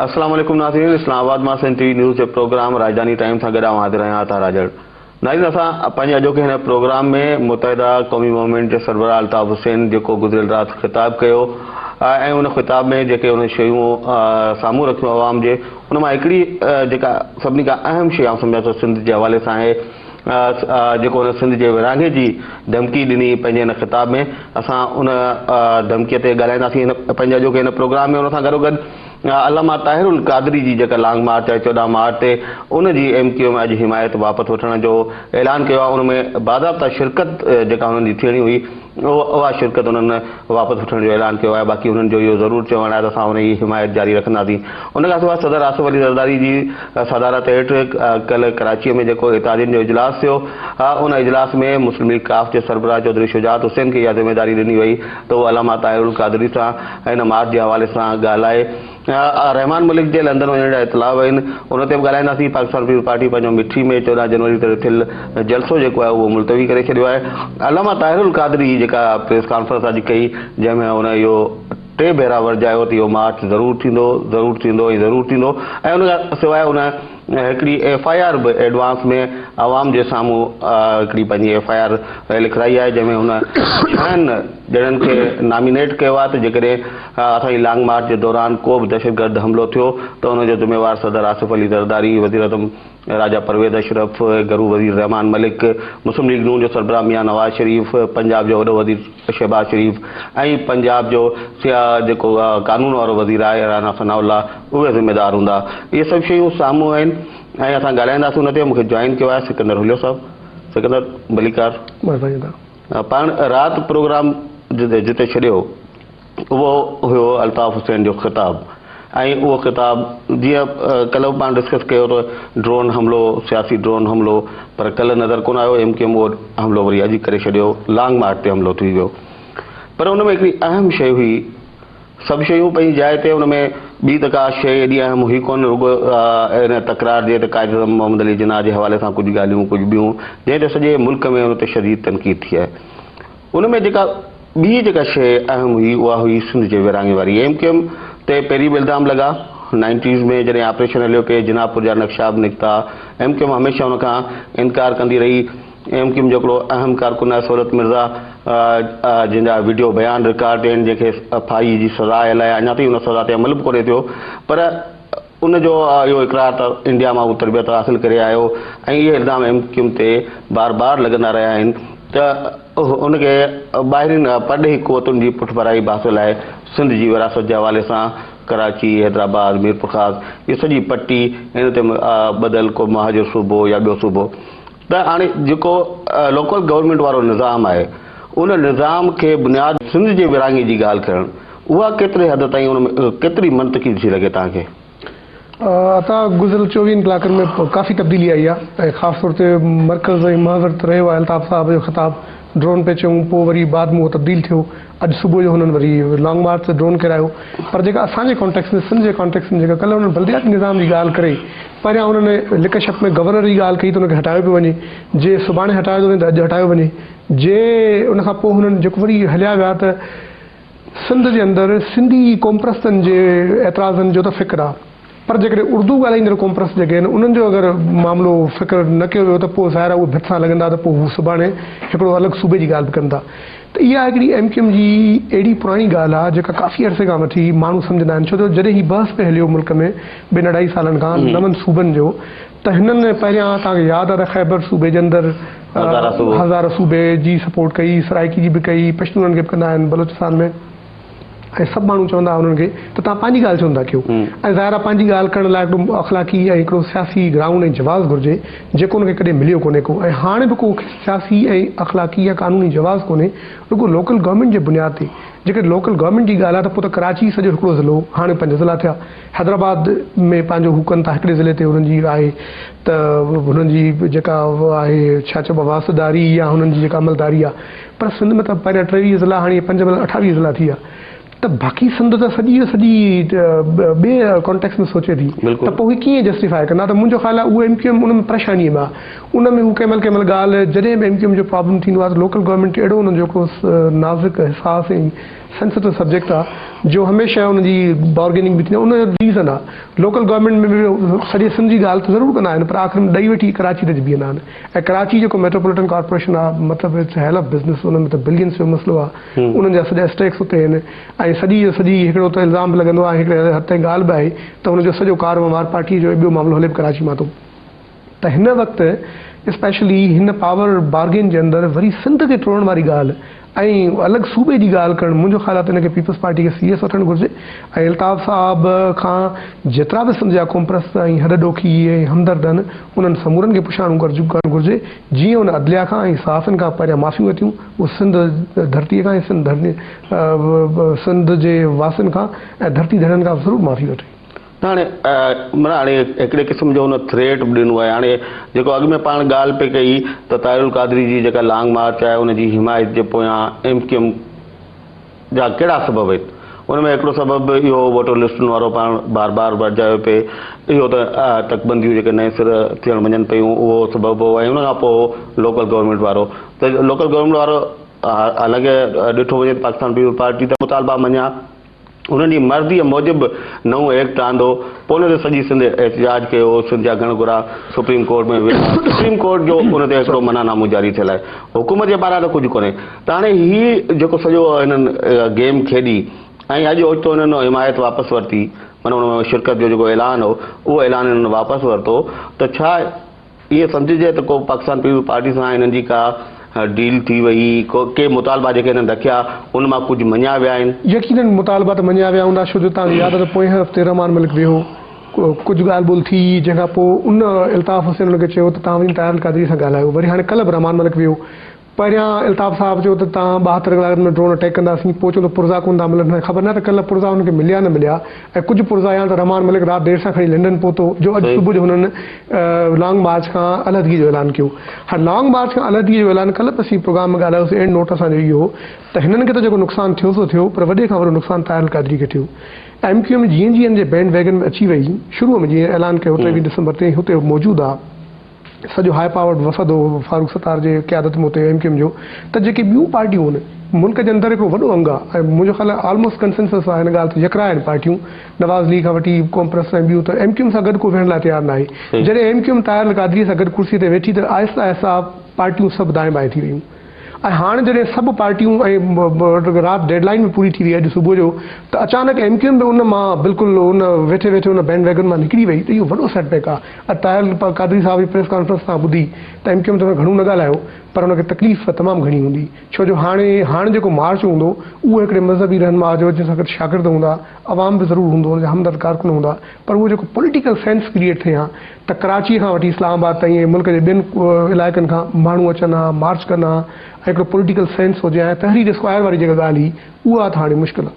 السلام عليڪم ناظرين اسلام آباد مان سنڌ ٽي وي نيوز جي پروگرام راڄڌاني ٽائيم سان گڏ آئون حاضر آهيان عطا راڄڙ ناظرين اسان پنهنجي اڄوڪي هن پروگرام ۾ متحده قومي موومينٽ جي سربراهه الطاف حسين جيڪو گذريل رات خطاب ڪيو ۽ ان خطاب ۾ جيڪي ان شيون سامهون رکيون عوام جي ان مان هڪڙي جيڪا سڀني کان اهم شي آئون سمجهان ٿو سنڌ جي حوالي سان آهي جيڪو هن سنڌ جي ورهاڱي جي ڌمڪي ڏني پنهنجي هن خطاب ۾ اسان ان ڌمڪي تي ڳالهائينداسين هن پنهنجي اڄوڪي هن پروگرام ۾ ان سان گڏوگڏ علامه طاهر القادري جي جيڪا لانگ مارچ آهي 14 مارچ تي ان جي ايم ڪيو ايم اڄ حمايت واپس وٺڻ جو اعلان ڪيو آهي ان ۾ باضابطا شرڪت جيڪا انهن جي ٿيڻي هئي اها شرڪت انهن واپس وٺڻ جو اعلان ڪيو آهي باقي انهن جو اهو ضرور چوڻ آهي ته اسان ان جي حمايت جاري رکنداسين. ان کان سواء صدر آصف علي زرداري جي صدارت هيٺ ڪلهه ڪراچيء ۾ جيڪو اتحادين جو اجلاس ٿيو ان اجلاس ۾ مسلم ليگ قاف جي سربراهه چوڌري شجاعت حسين کي اها ذميواري ڏني وئي ته هو علامه طاهر القادري سان ان مارچ جي حوالي سان ڳالهائي. رحمان ملڪ جي لندن وڃڻ جا اطلاع آهن ان تي به ڳالهائينداسين. پاڪستان پيپلز پارٽي پنهنجو مٺي ۾ 14 جنوري تي رٿيل جلسو جيڪو آهي اهو ملتوي ڪري ڇڏيو آهي. علامه طاهر القادري جيڪا پريس ڪانفرنس اڄ ڪئي جنهن ۾ هن اهو ٽي ڀيرا ورجايو ته اهو مارچ ضرور ٿيندو، ضرور ٿيندو ۽ ضرور ٿيندو ۽ ان کان سواء ان هڪڙي ايف I R به ايڊوانس ۾ عوام جي سامهون هڪڙي پنهنجي ايف I R لکرائي آهي جنهن ۾ هن ڇهن ڄڻن کي نامينيٽ ڪيو آهي ته جيڪڏهن اسان جي لانگ مارچ جي دوران ڪو به دهشتگرد حملو ٿيو ته ان جو ذميوار صدر آصف علي زرداري، وزيراعظم راجا پرويز اشرف، گهرو وزير رحمان ملڪ، مسلم ليگ نون جو سربراهه ميان نواز شريف، پنجاب جو وڏو وزير شهباز شريف ۽ پنجاب جو جيڪو قانون وارو وزير آهي رانا ثناء الله اهي ذميدار هوندا. اهي سڀ شيون سامهون آهن ۽ اسان ڳالهائينداسين ان تي. مون کي جوائن ڪيو آهي سڪندر هليو صاحب. سڪندر ڀليڪار. مهرباني ادا. پاڻ رات پروگرام جتي ڇڏيو اهو هيو الطاف حسين جو خطاب ۽ اهو خطاب جيئن ڪلهه به پاڻ ڊسڪس ڪيو ته ڊرون حملو سياسي ڊرون حملو پر ڪلهه نظر ڪونه آيو ايم ڪيو ايم اهو حملو وري اڄ ڪري ڇڏيو لانگ مارچ تي حملو ٿي ويو پر ان ۾ هڪڙي اهم شيء هئي سڀ شيون پنهنجي جاء تي ان ۾ ٻي ته ڪا شيء ايڏي اهم هئي ڪونه رڳو ان تڪرار جي ته قائد اعظم محمد علي جناح جي حوالي سان ڪجهه ڳالهيون ڪجهه ٻيون جنهن تي سڄي ملڪ ۾ ان تي شديد تنقيد ٿي آهي ان ۾ جيڪا ٻي جيڪا شيء اهم هئي اها هئي سنڌ جي ورهاڱي واري ايم ڪيو ايم تي پهرين به الزام لڳا نائنٽيز ۾ جڏهن آپريشن هليو پئي جناح پور جا نقشا به نڪتا ايم ڪيو ايم هميشه ان کان انڪار ڪندي رهي ايم ڪيو ايم جو هڪڙو اهم ڪارڪن آهي سهولت مرزا جنهن جا وڊيو بيان رڪارڊ آهن جنهن کي ڦاهي جي سزا آيل آهي اڃا تائين ان سزا تي عمل به ڪونهي ٿيو پر ان جو اهو اقرار ته انڊيا مان هو تربيت حاصل ڪري آيو ۽ اهي الزام ايم ڪيو ايم تي بار بار لڳندا رهيا آهن ته ان کي ٻاهرين پرڏيهي قوتن جي پٺڀرائي به حاصل آهي. سنڌ جي وراثت جي حوالي سان ڪراچي، حيدرآباد، ميرپورخاص اهي سڄي پٽي ان تي ٻڌل ڪو مهاجر صوبو يا ٻيو صوبو ته هاڻي جيڪو لوڪل گورنمينٽ وارو نظام آهي ان نظام کي بنياد سنڌ جي ورهاڱي جي ڳالهه ڪرڻ اها ڪيتري حد تائين ان ۾ ڪيتري منطقي ٿي لڳي توهان کي؟ عطا گذريل چوويهن ڪلاڪن ۾ ڪافي تبديلي آئي آهي ۽ خاص طور تي مرڪز ۽ محور ته رهيو آهي الطاف صاحب جو خطاب ڊرون پئي چيون پوء وري بعد ۾ اهو تبديل ٿيو اڄ صبح جو هنن وري لانگ مارچ تي ڊرون ڪيرايو پر جيڪا اسان جي ڪانٽيڪس ۾ سنڌ جي ڪانٽيڪس ۾ جيڪا ڪلهه هنن بلدياتي نظام جي ڳالهه ڪري پهريان هنن لڪ ڇپ ۾ گورنر جي ڳالهه ڪئي ته ان کي هٽايو پيو وڃي جي سڀاڻي هٽايو ٿو وڃي ته اڄ هٽايو وڃي جي ان کان پوء هنن جيڪو وري هليا ويا ته سنڌ جي اندر سنڌي قومپرستن جي اعتراضن جو ته فڪر آ پر جيڪڏهن اردو ڳالهائيندڙ قومپرست جيڪي آهن انهن جو اگر معاملو فڪر نه ڪيو ويو ته پوء ظاهر آ اهي ڀت سان لڳندا ته پوء هو سڀاڻي هڪڙو الڳ صوبي جي ڳالهه به ڪن ٿا ته اها هڪڙي ايم ڪيو ايم جي اهڙي پراڻي ڳالهه آ جيڪا ڪافي عرصي کان وٺي ماڻهو سمجهندا آهن ڇو جو جڏهن هي بحث پئي هليو ملڪ ۾ ٻن اڍائي سالن کان نون صوبن جو ته هنن پهريان توهان کي ياد آ ته خيبر صوبي جي اندر هزاره صوبي جي سپورٽ ڪئي، سرائيڪي جي به ڪئي، پشتونن کي به ڪندا آهن بلوچستان ۾ ۽ سڀ ماڻهو چوندا هئا انهن کي ته توهان پنهنجي ڳالهه ڇو نٿا ڪيو ۽ ظاهر آهي پنهنجي ڳالهه ڪرڻ لاء هڪڙو اخلاقي ۽ هڪڙو سياسي گرائونڊ ۽ جواز گهرجي جيڪو ان کي ڪڏهن مليو ڪونهي ڪو ۽ هاڻي به ڪو سياسي ۽ اخلاقي يا قانوني جواز ڪونهي رڳو لوڪل گورنمينٽ جي بنياد تي جيڪڏهن لوڪل گورنمينٽ جي ڳالهه آهي ته پوء ته ڪراچي سڄو هڪڙو ضلعو هاڻي پنج ضلعا ٿيا حيدرآباد ۾ پنهنجو هو ڪن ٿا هڪڙي ضلعي تي هنن جي آهي ته هنن جي جيڪا آهي ڇا چئبو آهي واسطيداري يا هنن جي جيڪا عملداري آهي پر سنڌ ۾ ته پهريان 23 ضلعا هاڻي پنج مطلب 28 ضلعا ٿي ويا. ته باقي سنڌ ته سڄي جو سڄي ٻئي ڪانٽيڪس ۾ سوچي ٿي ته پوء هي ڪيئن جسٽيفائي ڪندا ته منهنجو خيال آهي اهو ايم ڪيو ايم ان ۾ پريشاني ۾ آهي ان ۾ هو ڪنهن مهل ڪنهن مهل ڳالهه جڏهن به ايم ڪيو ايم جو پرابلم ٿيندو آهي ته لوڪل گورنمينٽ اهڙو انهن جو هڪڙو نازڪ حساس ۽ سينسٽو سبجيڪٽ آهي جو هميشه ان جي بارگيننگ به ٿيندي آهي ان جو ريزن آهي لوڪل گورنمينٽ ۾ به سڄي سنڌ جي ڳالهه ته ضرور ڪندا آهن پر آخر ۾ ڏئي وٺي ڪراچي تي بيهندا آهن ۽ ڪراچي جيڪو ميٽروپوليٽن ڪارپوريشن آهي مطلب it's hell of business ان ۾ ته بلينس جو مسئلو آهي انهن جا سڄا اسٽيڪس اتي آهن ۽ سڄي جو سڄي هڪڙو ته الزام به لڳندو آهي هڪڙي حد تائين ڳالهه به آهي ته ان جو سڄو ڪار وهنوار پارٽي جو ۽ ٻيو معاملو هلي به ڪراچي مان ٿو ته هن وقت اسپيشلي هن پاور بارگين جي اندر وري سنڌ کي ٽوڙڻ واري ڳالهه ۽ الڳ صوبي جي ڳالهه ڪرڻ منهنجو خيال آهي ته ان کي پيپلز پارٽي کي سيريس وٺڻ گهرجي ۽ الطاف صاحب کان جيترا به سنڌ جا قومپرست ۽ هڏ ڏوکي ۽ همدرد آهن انهن سمورن کي پڇاڻو ڪرڻ گهرجي جيئن ان عدليه کان ۽ صحافين کان پهريان معافيون ورتيون اهو سنڌ ڌرتيء کان ۽ سنڌ سنڌ جي واسين کان ۽ ڌرتي ڌڻين کان ضرور معافي وٺي. نه هاڻي معنيٰ هاڻي هڪڙي قسم جو هن ٿريٽ به ڏنو آهي هاڻي جيڪو اڳ ۾ پاڻ ڳالهه پئي ڪئي ته طاهر القادري جي جيڪا لانگ مارچ آهي ان جي حمايت جي پويان ايم ڪيو ايم جا ڪهڙا سبب آهن؟ ان ۾ هڪڙو سبب اهو ووٽر لسٽن وارو پاڻ بار بار ورجايو پئي، اهو ته تڪبنديون جيڪي نئين سر ٿيڻ وڃن پيون اهو سبب هو ۽ ان کان پوء لوڪل گورنمينٽ وارو ته لوڪل گورنمينٽ وارو حالانڪه ڏٺو وڃي ته پاڪستان پيپلز پارٽي ته مطالبا مڃيا انهن جي مرضيء موجب نئون ايڪٽ آندو، پوء ان تي سڄي سنڌ احتجاج ڪيو، سنڌ جا گهڻ گهرا سپريم ڪورٽ ۾ ويا، سپريم ڪورٽ جو ان تي هڪڙو منع نامو جاري ٿيل آهي، حڪومت جي پاران ته ڪجهه ڪونهي ته هاڻي هي جيڪو سڄو هنن گيم کيڏي ۽ اڄ اوچتو هنن حمايت واپس ورتي معنيٰ ان ۾ شرڪت جو جيڪو اعلان هو اهو اعلان هنن واپس ورتو ته ڇا ائين سمجهجي ته ڪو پاڪستان پيپلز پارٽي سان هنن جي ڪا ڊيل ٿي وئي، ڪي مطالبا جيڪي هنن رکيا ان مان ڪجهه مڃيا ويا آهن؟ يقينن مطالبا ته مڃيا ويا هوندا ڇو جو توهان کي ياد آهي ته پوئين هفتي رحمان ملڪ ويو هو ڪجهه ڳالهه ٻولهه ٿي جنهن کان پوء ان الطاف حسين ان کي چيو ته توهان وڃي طاهر القادري سان ڳالهايو وري هاڻي ڪلهه به رحمان ملڪ ويو پهريان الطاف صاحب چيو ته تان 72 ڪلاڪن ۾ ڊرون اٽيڪ ڪنداسين، پوء چيو ته پرزا ڪونه ٿا ملن، هاڻي خبر ناهي ته ڪلهه پرزا هن کي مليا نه مليا ۽ ڪجهه پرزا يا ته رحمان ملڪ رات دير سان کڻي لنڊن پهتو جو اڄ صبح جو هنن لانگ مارچ کان علحدگي جو اعلان ڪيو. هاڻي لانگ مارچ کان علحدگي جو اعلان ڪلهه به اسين پروگرام ۾ ڳالهايوسين اينڊ نوٽ اسان جو اهو هو ته هنن کي ته جيڪو نقصان ٿيو سو ٿيو پر وڏي کان وڏو نقصان طاهر القادري کي ٿيو. ايم ڪيو ايم جيئن جيئن هن جي بينڊ ويگن ۾ اچي وئي شروع ۾ جيئن اعلان ڪيو 23 ڊسمبر تي هتي موجود آ. سڄو هاء پاورڊ وفد هو فاروق ستار جي قيادت ۾ اتي ايم ڪيو ايم جو ته جيڪي ٻيون پارٽيون هن ملڪ جي اندر هڪڙو وڏو انگ آهي ۽ منهنجو خيال آهي آلموسٽ ڪنسنسس آهي هن ڳالهه تي يڪراء آهن پارٽيون نواز ليگ کان وٺي قومپرست ۽ ٻيون ته ايم ڪيو ايم سان گڏ ڪو ويهڻ لاء تيار ناهي جڏهن M Q M Tahir al-Qadri سان گڏ ڪرسي تي ويٺي ته آهستي آهستي پارٽيون سڀ دائين بائين ٿي ويون ۽ هاڻ جڏهن سڀ پارٽيون ۽ رات ڊيڊ لائين به پوري ٿي وئي اڄ صبح جو ته اچانڪ ايم ڪيو ايم به ان مان بلڪل ان ويٺي ويٺي ان بينڊ ويگن مان نڪري وئي ته اهو وڏو سيٽ بيڪ آهي. اڄ طاهر قادري صاحب جي پريس ڪانفرنس تان ٻڌي ته ايم ڪيو ايم ته هن گهڻو نه ڳالهايو پر ان کي تڪليف تمام گهڻي هوندي ڇو جو هاڻي هاڻ جيڪو مارچ هوندو اهو هڪڙي مذهبي رهنما جو جنهن سان گڏ شاگرد هوندا عوام به ضرور هوندو ان جا همدرد ڪارڪن هوندا پر اهو جيڪو پوليٽيڪل سينس ڪريئيٽ ٿئي ها ته ڪراچيء کان وٺي اسلام آباد تائين ۽ ملڪ جي ٻين علائقن کان ماڻهو اچن ها، مارچ ڪن ها ۽ هڪڙو پوليٽيڪل سينس هجي ها ۽ تحرير اسڪوائر واري جيڪا ڳالهه هئي اها ته هاڻي مشڪل آهي.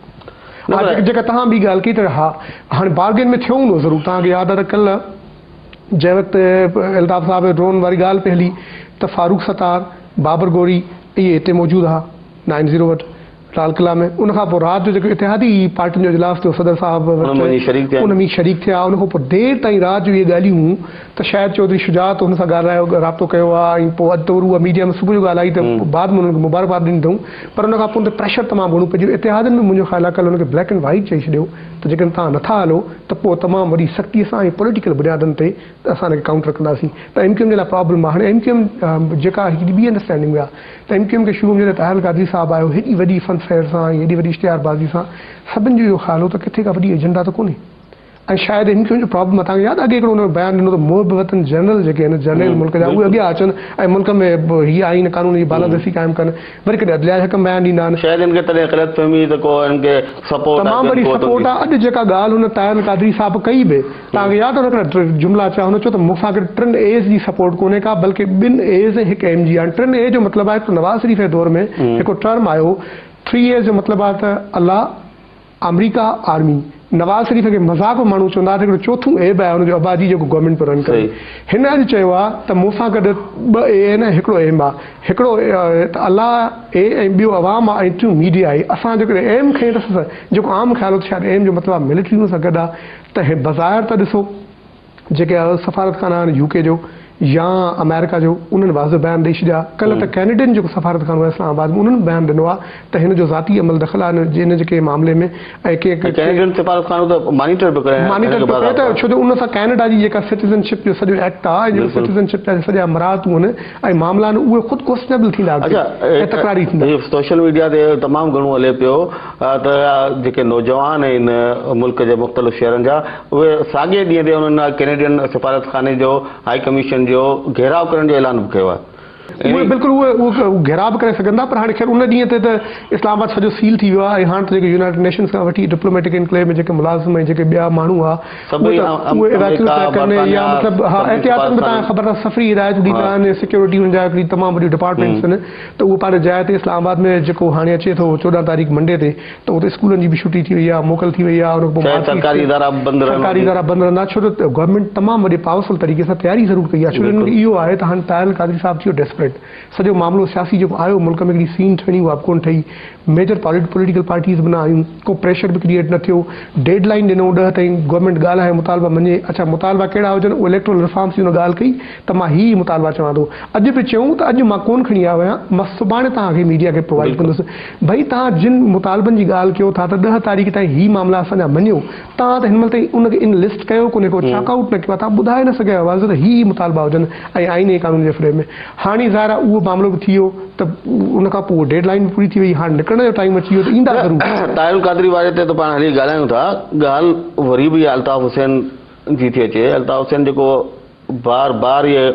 ها جيڪا توهان ٻي ڳالهه ڪئي ته ها هاڻي بارگين ۾ ٿيو هوندو ضرور توهان کي ياد آهي ته ڪلهه جنهن وقت الطاف صاحب جي ڊرون واري ڳالهه پئي هلي ته فاروق ستار، بابر غوري اهي هتي موجود ها نائن زيرو وٽ. لال قلعه ۾ ان کان پوء رات جو جيڪو اتحادي پارٽين جو اجلاس ٿيو صدر صاحب وٽ ان ۾ شريڪ ٿيا ان کان پوء دير تائين رات جو اهي ڳالهيون هيون ته شايد چوڌري شجاعت هن سان ڳالهايو رابطو ڪيو آهي ۽ پوء اڄ ته وري اها ميڊيا ۾ صبح جو ڳالهه آئي ته بعد ۾ انهن کي مبارڪباد ڏني اٿئون پر ان کان پوء ان تي پريشر تمام گهڻو پئجي ويو اتحادين ۾ منهنجو خيال آهي ڪلهه هن کي بليڪ اينڊ وائيٽ چئي ڇڏيو ته جيڪڏهن توهان نٿا هلو ته پوء تمام وڏي سختي سان ۽ پوليٽيڪل بنيادن تي ته اسان ان کي ڪائونٽر ڪنداسين ته ايم ڪيو ايم جي لاء پرابلم آهي هاڻي ايم ڪيو ايم جيڪا هڪڙي ٻي انڊرسٽينڊنگ به آهي ته ايم ڪيو ايم کي شروع ۾ جڏهن طاهر القادري صاحب آيو هيڏي وڏي فن فيئر سان ۽ هيڏي وڏي اشتهار بازي سان سڀن جو اهو خيال هو ته ڪٿي ڪا وڏي ايجنڊا ته ڪونهي ۽ شايد ايم ڪيو ايم جو پرابلم آهي توهان کي ياد آهي اڳي هڪڙو هن بيان ڏنو ته محب وطن جنرل جيڪي آهن جرنيل ملڪ جا اهي اڳيان اچن ۽ ملڪ ۾ هي آئين قانون جي بالادستي قائم ڪن وري ڪڏهن عدليه جا حڪم بيان ڏيندا آهن. شايد هن کي تڏهن غلط فهمي ته ڪو هن کي سپورٽ آهي تمام ٻين وڏي قوتن سپورٽ جي. آهي اڄ جيڪا ڳالهه هن طاهر القادري صاحب ڪئي به توهان کي ياد آهي هن هڪڙا ٽي جملا چيا هن چيو ته مون سان گڏ ٽن ايز جي سپورٽ ڪونهي ڪا بلڪه ٻن ايز ۽ هڪ ايم جي هاڻي ٽن اي جو مطلب آهي ته نواز شريف جي دور ۾ هڪ ٽرم آيو ٿري ايز جو مطلب آهي ته الله، آمريڪا آرمي نواز شريف کي مذاق ۾ ماڻهو چوندا ها ته هڪڙو چوٿون عيب آهي هن جو ابا جي جيڪو گورنمينٽ پيو رن ڪري. هن اڄ چيو آهي ته مون سان گڏ ٻه اي آهن ۽ هڪڙو ايم آهي. هڪڙو ته الله اي ۽ ٻيو عوام آهي ۽ ٽيون ميڊيا آهي. اسان جيڪڏهن ايم کنئي ته جيڪو عام خيال هو ته شايد ايم جو مطلب آهي ملٽري هن سان گڏ آهي ته بظاهر ته ڏسو جيڪي سفارتخانا آهن يو ڪي جو يا آمريڪا جو انهن واضح بيان ڏئي ڇڏيا. ڪلهه ته ڪينيڊين جيڪو سفارتخانو آهي اسلام آباد ۾ انهن به بيان ڏنو آهي ته هن جو ذاتي عمل دخل آهي ان جي ڪنهن معاملي ۾ ۽ ڪي ۽ ڪينيڊين سفارتخانو ته مانيٽر پيو ڪري مانيٽر پيو ڪري ته ڇو جو ان سان ڪينيڊا جي جيڪا سٽيزن شپ جو سڄو ايڪٽ آهي ۽ جيڪو سٽيزن شپ جا سڄا مراعتون آهن ۽ معاملا آهن اهي خود ڪوسچنيبل ٿيندا اڳتي ۽ تڪراري ٿيندا. اڇا سوشل ميڊيا تي تمام گهڻو هلي پيو ته جيڪي نوجوان آهن ملڪ جي مختلف شهرن جا اهي ساڳئي ڏينهن تي انهن ڪينيڊين سفارتخاني جو هائي ڪميشن جو گهيراء ڪرڻ جو اعلان به ڪيو آهي. اهي بلڪل اهي گهيراء به ڪري سگهن ٿا پر هاڻي خير ان ڏينهن تي ته اسلام آباد سڄو سيل ٿي ويو آهي ۽ هاڻ ته جيڪي يونائيٽڊ نيشنز کان وٺي ڊپلوميٽڪ انڪليو ۾ جيڪي ملازم ۽ جيڪي ٻيا ماڻهو هئا اهي ته اهي ايويڪيوٽ پيا ڪن يا مطلب ها احتياطن به توهان کي خبر اٿس سفري هدايتون ڏيندا آهن سيڪيورٽي انهن جا هڪڙي تمام وڏيون ڊپارٽمينٽس آهن ته اهو پنهنجي جاء تي اسلام آباد ۾ جيڪو هاڻي اچي ٿو 14 تاريخ منڊي تي ته اتي اسڪولن جي به ڇٽي ٿي وئي آهي، موڪل ٿي وئي آهي، ان کان پوء شايد سرڪاري ادارا به بند رهندا. سرڪاري ادارا بند رهندا ڇو ته گورنمينٽ تمام وڏي پاورفل طريقي سان تياري ضرور ڪئي آهي ڇو جو انهن کي اهو آهي ته هاڻي طاهر القادري صاحب ٿي ويو ڊيسپريٽ سڄو معاملو سياسي جيڪو آيو ملڪ ۾ هڪڙي سين ٺهڻي اها به ڪونه ٺهي ميجر پوليٽيڪل پارٽيز به نه آيون ڪو پريشر به ڪريئيٽ نه ٿيو ڊيڊ لائين ڏنو 10 تائين گورنمينٽ ڳالهائي مطالبا مڃي اڇا مطالبا ڪهڙا هجن اهو اليڪٽرل ريفارمس جي هن ڳالهه ڪئي ته مان هي مطالبا چوان ٿو. اڄ به چيون ته اڄ مان ڪونه کڻي آيو آهيان، مان سڀاڻي توهان کي ميڊيا کي پرووائيڊ ڪندس. ڀئي توهان جن مطالبن جي ڳالهه ڪيو ٿا ته 10 تاريخ تائين هي معاملا اسان جا مڃيو، توهان ته هن مهل تائين ان کي ان لسٽ ڪيو ڪونهي، ڪو چاڪ آئوٽ نه ڪيو آهي، توهان ٻڌائي نه سگهيا آهيو واضح ته هي هي مطالبا هجن ۽ آئين ۽ قانون جي فريم ۾. هاڻي ظاهر آهي اهو معاملو به ٿي ويو ته ان کان پوء ڊيڊ لائين به پوري ٿي وئي، هاڻي نڪرڻ جو ٽائيم اچي ويو ته ايندا ضرور. طاهر القادري واري تي ته پاڻ هلي ڳالهايون ٿا، ڳالهه وري به الطاف حسين جي ٿي اچي، الطاف حسين جيڪو بار بار اهي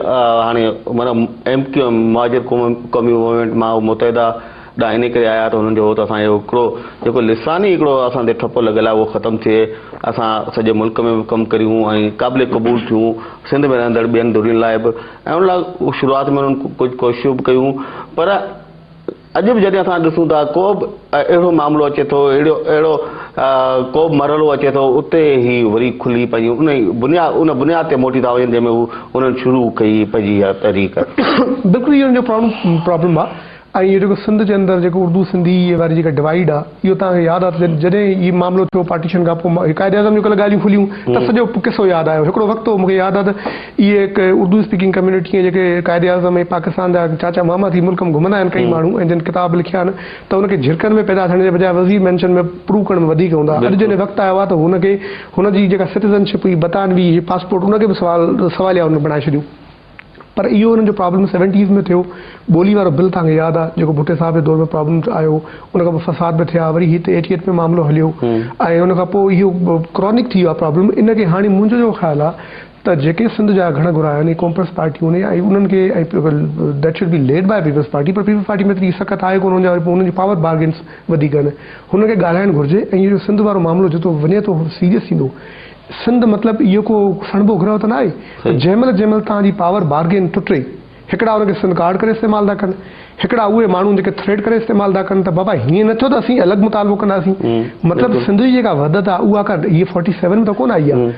هاڻي معنيٰ ايم ڪيو ايم مهاجر قومي موومينٽ مان هو متحده ڏانهن انهي ڪري آيا ته هنن جو هو ته اسان جو هڪڙو جيڪو لساني هڪڙو اسان تي ٺپو لڳل آهي اهو ختم ٿئي اسان سڄي ملڪ ۾ به ڪم ڪريون ۽ قابل قبول ٿيون سنڌ ۾ رهندڙ ٻين ڌرين لاء به ۽ ان لاء شروعات ۾ انهن ڪجهه ڪوششون به ڪيون پر اڄ به جڏهن اسان ڏسون ٿا ڪو به اهڙو معاملو اچي ٿو اهڙو اهڙو ڪو به مرحلو اچي ٿو اتي هي وري کلي پنهنجي ان ئي بنياد ان بنياد تي موٽي ٿا وڃن جنهن ۾ هو انهن شروع ڪئي پنهنجي اها تحريڪ. بلڪل اهو ان جو پراڻو پرابلم آ ۽ اهو جيڪو سنڌ جي اندر جيڪو اردو سنڌي واري جيڪا ڊوائيڊ آ اهو توهان کي ياد آ ته جڏهن هي معاملو ٿيو پارٽيشن کان پوء قائد اعظم جون ڪلهه ڳالهيون کليون ته سڄو قصو ياد آيو هڪڙو وقت هو مون کي ياد آ ته اهي هڪ اردو اسپيڪنگ ڪميونٽي ۽ جيڪي قائد اعظم ۽ پاڪستان جا چاچا ماما ٿي ملڪ ۾ گهمندا آهن ڪئي ماڻهو ۽ جن ڪتاب لکيا آهن ته ان کي جهرڪن ۾ پيدا ٿيڻ جي بجاء وزير مينشن ۾ پروو ڪرڻ ۾ وڌيڪ هوندا. اڄ جڏهن وقت آيو آهي ته هن کي هن جي جيڪا سٽيزن شپ هئي برطانوي پاسپورٽ ان کي به سوال سواليا هن بڻائي ڇڏيو. پر اهو هنن جو پرابلم سيونٽيز ۾ ٿيو. ٻولي وارو بل توهان کي ياد آهي جيڪو ڀٽي صاحب جي دور ۾ پرابلم آيو ان کان پوء فساد به ٿيا وري هتي ايٽي ايٽ ۾ معاملو هليو ۽ ان کان پوء اهو ڪرونڪ ٿي ويو آهي پرابلم ان کي هاڻي منهنجو جو خيال آهي ته جيڪي سنڌ جا گهڻ گهرا آهن اهي قومپرست پارٽيون آهن ۽ انهن کي ۽ that should be led by peoples party per peoples party ۾ ايتري سڪت آهي ڪونه ان جا وري پوء انهن جي پاور بارگينس وڌيڪ آهن هن کي ڳالهائڻ گهرجي ۽ اهو جو سنڌ وارو معاملو جيترو وڃي ٿو سيريس ٿيندو سنڌ مطلب اهو ڪو سڻڀو گرهه ته ناهي ته جنهن مهل جنهن مهل توهان جي پاور بارگين ٽٽي هڪڙا ان کي سنڌ ڪارڊ ڪري استعمال ٿا ڪن، هڪڙا اهي ماڻهو جيڪي ٿريٽ ڪري استعمال ٿا ڪن ته بابا هيئن نه ٿيو ته اسين الڳ مطالبو ڪنداسين. مطلب سنڌ جي جيڪا وحدت آهي اها ڪا هيء فورٽي سيون ۾ ته ڪونه آئي آهي.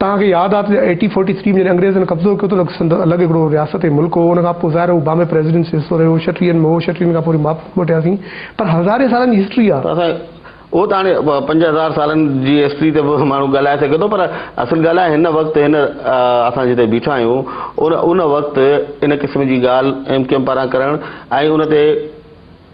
توهان کي ياد آهي ته ايٽي فورٽي ٿري ۾ جڏهن انگريزن قبضو ڪيو ته سنڌ الڳ هڪڙو رياست ۽ ملڪ هو. ان کان پوء ظاهر هو بامبي پريزيڊنسي حصو رهيو، ڇٽيهن ۾ هو، ڇٽيهن کان پوء وري موٽياسين پر هزارين سالن جي هسٽري آهي. اهو ته هاڻي 5000 سالن جي هسٽري تي به ماڻهو ڳالهائي سگهي ٿو پر اصل ڳالهه آهي هن وقت هن اسان جتي بيٺا آهيون ان ان وقت ان قسم جي ڳالهه ايم ڪيو ايم پاران ڪرڻ ۽ ان تي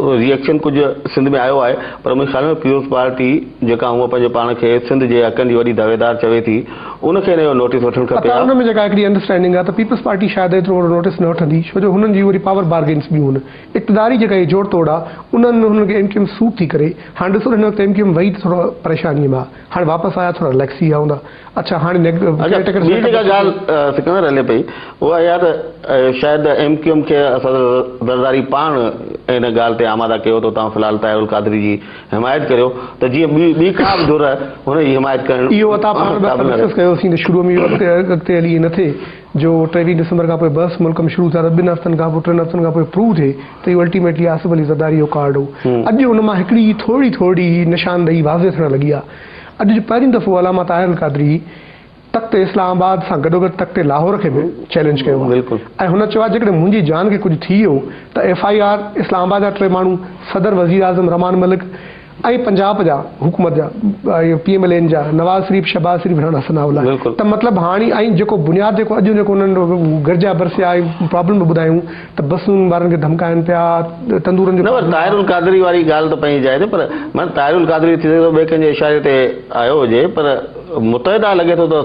ري ايڪشن ڪجهه سنڌ ۾ آيو آهي پر منهنجي خيال ۾ پيپلز پارٽي جيڪا هونء پنهنجي پاڻ کي سنڌ جي حقن جي وڏي دعويدار چوي ٿي ان کي ان جو نوٽيس وٺڻ کپي ها. ان ۾ جيڪا هڪڙي انڊرسٽينڊنگ آهي ته پيپلز پارٽي شايد ايترو وڏو نوٽيس نه وٺندي ڇو جو هنن جي وري پاور بارگينس ٻيون هن اقتداري جيڪا هي جوڙ توڙ آ انهن ۾ هنن کي ايم ڪيو ايم سوٽ ٿي ڪري. هاڻ ڏسو ته هن وقت ايم ڪيو ايم وئي ته ٿورو پريشانيء ۾ آ. هاڻ واپس آيا ٿورا رليڪس ٿي ويا هوندا. اڇا هاڻي اڇا ٻي جيڪا ڳالهه سڪندر هلي پئي اها اها ته شايد ايم ڪيو ايم کي صدر زرداري پاڻ ان ڳالهه تي آماده ڪيو ته توهان في الحال طاهر القادري جي حمايت ڪريو ته جيئن ٻي ٻي ڪا به ڌر هن جي حمايت ڪرڻ اهو عطا پاڻ به اسان قابل نه ڊسڪس رهي. ڪيوسين ته شروع ۾ اهو اڳتي اڳتي هلي ائين نه ٿئي. جو 23 ڊسمبر کان پوء بحث ملڪ ۾ شروع ٿيا ته ٻن هفتن کان پوء ٽن هفتن کان پوء پروو ٿئي ته اهو الٽيميٽلي آصف علي زرداري جو ڪارڊ هو. اڄ ان مان هڪڙي ٿورڙي ٿورڙي نشاندهي واضح ٿيڻ لڳي آهي. اڄ جو پهريون دفعو علامه طاهر القادري تخت اسلام آباد سان گڏوگڏ تخت لاهور کي به چئلينج ڪيو آهي ۽ هن چيو آهي جيڪڏهن منهنجي جان کي ڪجهه ٿي ويو ته ايف I R اسلام آباد جا ٽي ماڻهو، صدر وزيراعظم رحمان ملڪ ۽ پنجاب جا حڪومت جا پي ايم ايل اين جا نواز شريف، شهباز شريف، راڻا ثناء الله ته مطلب هاڻي ۽ جيڪو بنياد جيڪو اڄ جيڪو انهن گرجا برسيا ۽ پرابلم به ٻڌايون ته بسن وارن کي ڌمڪائن پيا تندورن جو نه پر طاهر القادري واري ڳالهه ته پنهنجي جاء تي پر معنيٰ طاهر القادري ٿي سگهي ٿو ٻئي ڪنهن جي اشاري تي آيو هجي پر متحده لڳي ٿو ته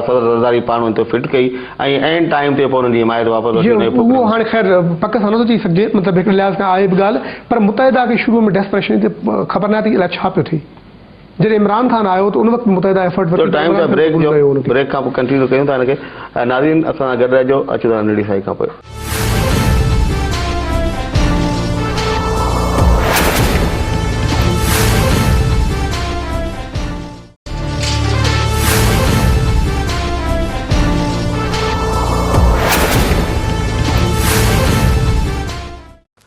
صدر زرداري پاڻ ان تي فٽ ڪئي ۽ عين ٽائيم تي پوء انهن جي حمايت واپس وٺي ان جي اهو هاڻي خير پڪ سان نٿو چئي سگهجي مطلب هڪڙي لحاظ کان آهي به ڳالهه پر متحده کي شروع ۾ ڊيسپريشن هئي ته خبر ناهي ته الائي ڇا پيو ٿئي جڏهن عمران خان آيو ته ان وقت به متحده ايفرٽ ورتي ته عمران خان قبول ڪيو ان کي. بريڪ کان پوء ڪنٽينيو ڪيون ٿا ان کي ناظرين اسان سان گڏ رهجو اچون ٿا ننڍڙي سائي کان پوء.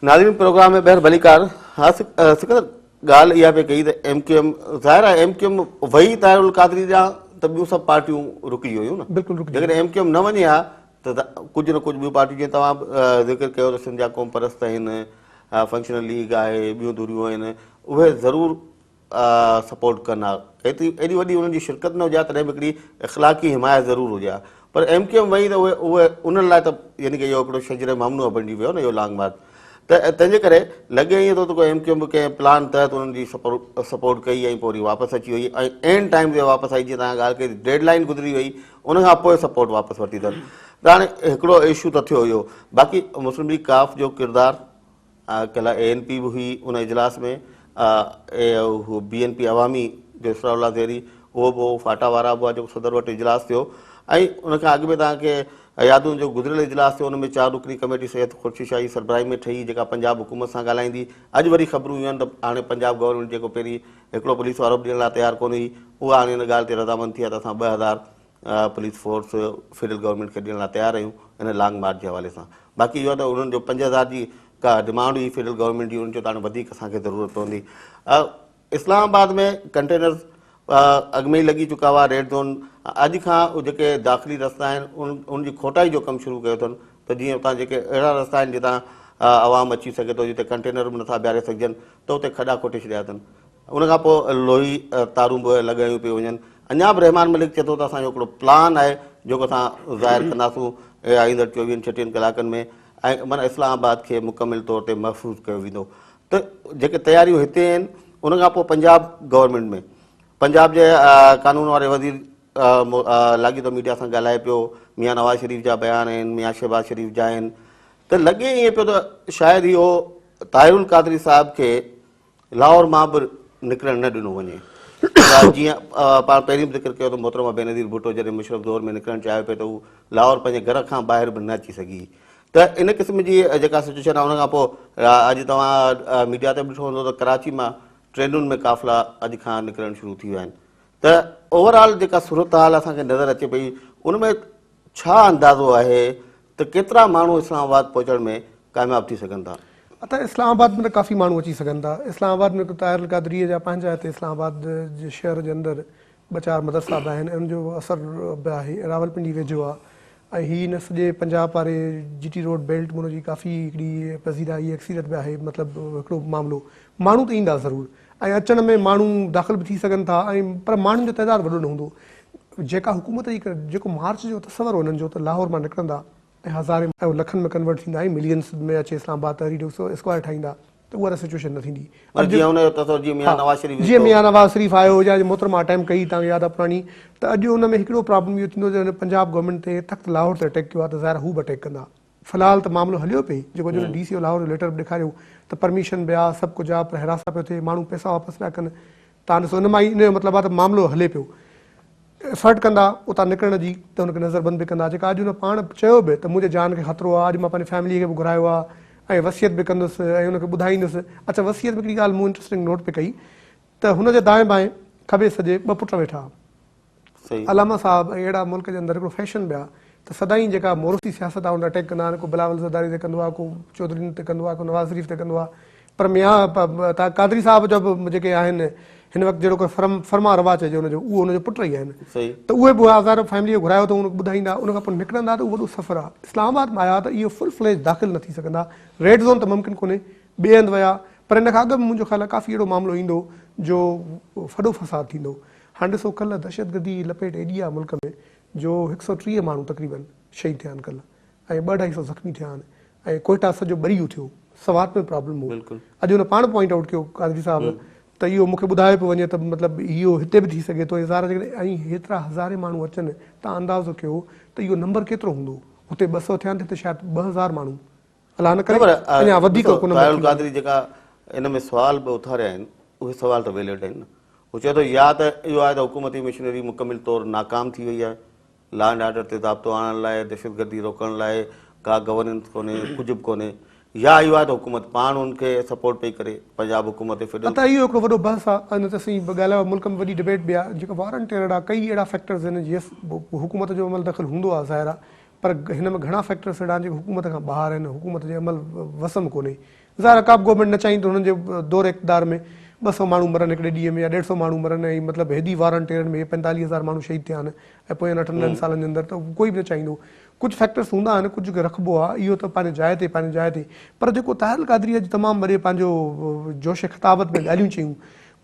ناظرين پروگرام ۾ ٻيهر ڀليڪار. ها سڪندر ڳالهه اها پئي ڪئي ته ايم ڪيو ايم ظاهر آهي ايم ڪيو ايم وئي طاهر القادري ڏانهن ته ٻيون سڀ پارٽيون رڪجي ويون نه بلڪل رڪجي جيڪڏهن ايم ڪيو ايم نه وڃي ها ته ڪجهه نه ڪجهه ٻيون پارٽيون جيئن توهان ذڪر ڪيو ته سنڌ جا قوم پرست آهن فنڪشنل ليگ آهي ٻيون ڌريون آهن اهي ضرور سپورٽ ڪن ها ايتري ايڏي وڏي انهن جي شرڪت نه هجي ها تڏهن به هڪڙي اخلاقي حمايت ضرور هجي ها پر ايم ڪيو ايم وئي ته اهي اهي انهن لاء ته يعني ڪي اهو هڪڙو شجر ممنوع بڻجي ويو نه اهو لانگ مارچ ته تنهن جي ڪري لڳي ائين ٿو ته ڪو ايم ڪيو ايم به ڪنهن پلان تحت انهن جي سپورٽ ڪئي ۽ پوء وري واپس اچي وئي ۽ عين ٽائيم تي واپس آئي جيئن توهان ڳالهه ڪئي ڊيڊ لائن گذري وئي ان کان پوء سپورٽ واپس ورتي اٿن ته هاڻي هڪڙو اشو ته ٿيو اهو باقي مسلم ليگ قاف جو ڪردار ڪلهه اي اين پي به هئي ان اجلاس ۾ هو بي اين پي عوامي جو اسرار الله زهري اهو به هو فاٽا وارا به هئا جيڪو صدر وٽ اجلاس ٿيو ۽ ان کان اڳ ۾ توهان کي ياد هوندو جو گذريل اجلاس ٿيو ان ۾ چار رڪني ڪميٽي سيد خورشيد شاهه جي سربراهي ۾ ٺهي جيڪا پنجاب حڪومت سان ڳالهائيندي اڄ وري خبرون ايون آهن ته هاڻي پنجاب گورنمينٽ جيڪو پهرين هڪڙو پوليس وارو به ڏيڻ لاء تيار ڪونه هئي اها هاڻي ان ڳالهه تي رضامند ٿي آهي ته اسان 2000 پوليس فورس فيڊرل گورنمينٽ کي ڏيڻ لاء تيار آهيون ان لانگ مارچ جي حوالي سان باقي اهو آهي ته انهن جو 5000 جي ڪا ڊمانڊ هئي فيڊرل گورنمينٽ جي انهن چيو ته هاڻي وڌيڪ اسان کي ضرورت پوندي اسلام آباد ۾ ڪنٽينرز اڳ ۾ ئي لڳي چڪا هئا ريڊ زون اڄ کان جيڪي داخلي رستا آهن ان جي کوٽائي جو ڪم شروع ڪيو اٿن ته جيئن اتان جيڪي اهڙا رستا آهن جتان عوام اچي سگهي ٿو جتي ڪنٽينر به نٿا بيهاري سگهجن ته اتي کڏا کوٽي ڇڏيا اٿن ان کان پوء لوهي تارون به لڳايون پيون وڃن. اڃا به رحمان ملڪ چئي ٿو ته اسان جو هڪڙو پلان آهي جيڪو اسان ظاهر ڪنداسون ايندڙ چوويهن ڇٽيهن ڪلاڪن ۾ ۽ معنيٰ اسلام آباد کي مڪمل طور تي محفوظ ڪيو ويندو ته جيڪي تياريون هتي آهن ان کان پوء پنجاب گورنمينٽ ۾ پنجاب جي قانون واري وزير لاڳيتو ميڊيا سان ڳالهائي پيو ميان نواز شريف جا بيان آهن ميان شهباز شريف جا آهن ته لڳي ائين پيو ته شايد اهو طاهر القادري صاحب کي لاهور مان به نڪرڻ نه ڏنو وڃي. جيئن پاڻ پهرين به ذڪر ڪيو ته محترمه بينظير ڀٽو جڏهن مشرف دور ۾ نڪرڻ چاهيو پئي ته هو لاهور پنهنجي گهر کان ٻاهر به نه اچي سگهي ته ان قسم جي جيڪا سچويشن آهي ان کان پوء اڄ توهان ميڊيا تي به ڏٺو هوندو ته ڪراچي مان ٽرينن ۾ قافلا اڄ کان نڪرڻ شروع ٿي ويا آهن ته اوور آل جيڪا صورتحال اسان کي نظر اچي پئي ان ۾ ڇا اندازو آهي ته ڪيترا ماڻهو اسلام آباد پهچڻ ۾ ڪامياب ٿي سگهن ٿا؟ ادا اسلام آباد ۾ ته ڪافي ماڻهو اچي سگهن ٿا. اسلام آباد ۾ طاهر القادريء جا پنهنجا هتي اسلام آباد جي شهر جي اندر ٻه چار مدرسا به آهن ۽ ان جو اثر به آهي. راولپنڊي ويجهو آهي ۽ هي هن سڄي پنجاب واري جي ٽي روڊ بيلٽ ۾ ان جي ڪافي هڪڙي پذيرائي اڪثريت به آهي مطلب هڪڙو معاملو ماڻهو ته ايندا ضرور ۽ اچڻ ۾ ماڻهو داخل به ٿي سگهن ٿا ۽ پر ماڻهن جو تعداد وڏو نه هوندو. جيڪا حڪومت جي جيڪو مارچ جو تصور هو انهن جو ته لاهور مان نڪرندا ۽ هزارين ۽ لکن ۾ ڪنورٽ ٿيندا ۽ ملينز ۾ اچي اسلام آباد تحرير اسڪوائر ٺاهيندا ته اها ته سچويشن نه ٿيندي. پر جيئن ان جو تصور جيئن ميان نواز شريف جيئن ميان نواز شريف آيو يا محترمه اٽيمپٽ ڪئي توهان کي ياد آهي پراڻي ته اڄ ان ۾ هڪڙو پرابلم اهو ٿيندو جو پنجاب گورنمينٽ تي تخت لاهور تي اٽيڪ ڪيو آهي ته ظاهر آهي هو به اٽيڪ ڪندا. في الحال ته معاملو هليو پئي جيڪو اڄ ان ڊي سي او لاهور جو ليٽر به ڏيکاريو ته پرميشن به آ سڀ ڪجهه آ پر حراسان پيو ٿئي ماڻهو پئسا واپس پيا ڪن تان ڏسو ان مان ئي ان جو مطلب آ ته معاملو هلي پيو ايفرٽ ڪندا اتان نڪرڻ جي ته ان کي نظر بند به ڪندا جيڪا اڄ ان پاڻ چيو به ته منهنجي جان کي خطرو آ اڄ مان پنهنجي فيملي کي به گهرايو آ ۽ وصيت به ڪندس ۽ ان کي ٻڌائيندس اڇا وصيت ۾ هڪڙي ڳالهه مون انٽرسٽنگ نوٽ پئي ڪئي ته هن جي دائين بائين کٻي سڄي ٻه پٽ ويٺا صحيح. علامه صاحب ۽ اهڙا ملڪ جي اندر هڪڙو فيشن به آ ته ته سدائين جيڪا موروثي سياست آهي ان تي اٽيڪ ڪندا آهن، ڪو بلاول زرداري تي ڪندو آهي، ڪو چوڌرين تي ڪندو آهي، ڪو نواز شريف تي ڪندو آهي پر ميان قادري صاحب جا به جيڪي آهن هن وقت جهڙوڪر فرم فرما روا چئجي ان جو اهو ان جو پٽ ئي آهن ته اهي به هزار فيملي کي گهرايو اٿئون ان کي ٻڌائيندا ان کان پوء نڪرندا ته اهو وڏو سفر آهي اسلام آباد مان آيا ته اهو فل فليج داخل نه ٿي سگهندا ريڊ زون ته ممڪن ڪونهي ٻئي هنڌ ويا پر ان کان اڳ به منهنجو خيال آهي ڪافي اهڙو معاملو ايندو جو ڦڏو فساد ٿيندو هاڻي ڏسو ڪلهه دهشتگردي جي لپيٽ ايڏي آهي ملڪ ۾ جو هڪ سئو 30 ماڻهو تقريبن شهيد ٿيا آهن ڪلهه ۽ ٻه اڍائي سئو زخمي ٿيا آهن ۽ ڪوئيٽا سڄو ٻري اٿيو سوات ۾ پرابلم هو اڄ هن پاڻ پوائنٽ آئوٽ ڪيو قادري صاحب ته اهو مونکي ٻڌايو پيو وڃي ته مطلب اهو هتي به ٿي سگهي ٿو ۽ ظاهر آهي جيڪڏهن ۽ هيترا هزارين ماڻهو اچن ته اندازو ڪيو ته اهو نمبر ڪيترو هوندو هتي 200 ٿيا آهن ته هتي شايد 2000 ماڻهو الله نه ڪري اڃا وڌيڪ ڪو نمبر طاهر القادري جيڪا ان ۾ سوال به اٿاريا آهن اهي سوال ته ويلڊ آهن نه هو چئي ٿو يا ته اهو آهي ته حڪومتي مشنري مڪمل طور ناڪام ٿي وئي آهي لا اينڊ آرڊر تي ضابطو آڻڻ لاء دهشتگردي روڪڻ لاء ڪا گورننس ڪونهي ڪجهه به ڪونهي يا اهو آهي ته حڪومت پاڻ ان کي سپورٽ پئي ڪري پنجاب حڪومت فيڊرل اتا اهو هڪڙو وڏو بحث آهي ان تي اسين به ڳالهايو ملڪ ۾ وڏي ڊبيٽ به آهي جيڪا وار آن ٽيرر آهي ڪئي اهڙا فيڪٽرز آهن يس حڪومت جو عمل دخل هوندو آهي ظاهر آهي پر هن ۾ گهڻا فيڪٽرس اهڙا آهن جيڪي حڪومت کان ٻاهر آهن، حڪومت جي عمل وس ۾ ڪونهي. ظاهر آهي ڪابه گورنمينٽ نه چاهيندي ته هنن جي دور اقتدار ۾ 200 ماڻهو مرن هڪڙي ڏينهن ۾ يا ڏيڍ سئو ماڻهو مرن ۽ مطلب هيڏي وار آن ٽيرر ۾ هي 45 هزار ماڻهو شهيد ٿيا آهن ۽ پوين اٺن ڏهن سالن جي اندر ته ڪوئي به نه چاهيندو. ڪجهه فيڪٽرس هوندا آهن، ڪجهه کي رکبو آهي، اهو ته پنهنجي جاء تي پنهنجي جاء تي پر جيڪو طاهر القادري اڄ تمام وڏي پنهنجو جوش خطابت ۾ ڳالهيون چيون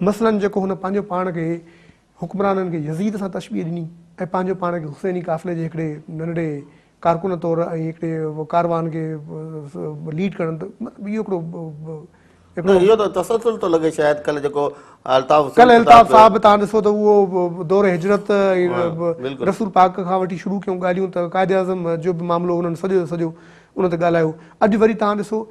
مثلاً جيڪو هن پنهنجو پاڻ کي حڪمرانن کي يزيد سان تشبيهه ڏني ۽ پنهنجو پاڻ کي حسيني قافلي جي هڪڙي ننڍڙي ڪارڪن طور ۽ هڪڙي ڪاروان کي ليڊ ڪرڻ ته مطلب اهو هڪڙو هڪڙو اهو ته تسلسل ٿو لڳي شايد ڪلهه جيڪو الطاف حسين ڪلهه الطاف صاحب تان ڏسو ته اهو دور هجرت ۽ رسول پاڪ کان وٺي شروع ڪيون ڳالهيون ته قائد اعظم جو به معاملو انهن سڄو جو سڄو ان تي ڳالهايو اڄ وري تان ڏسو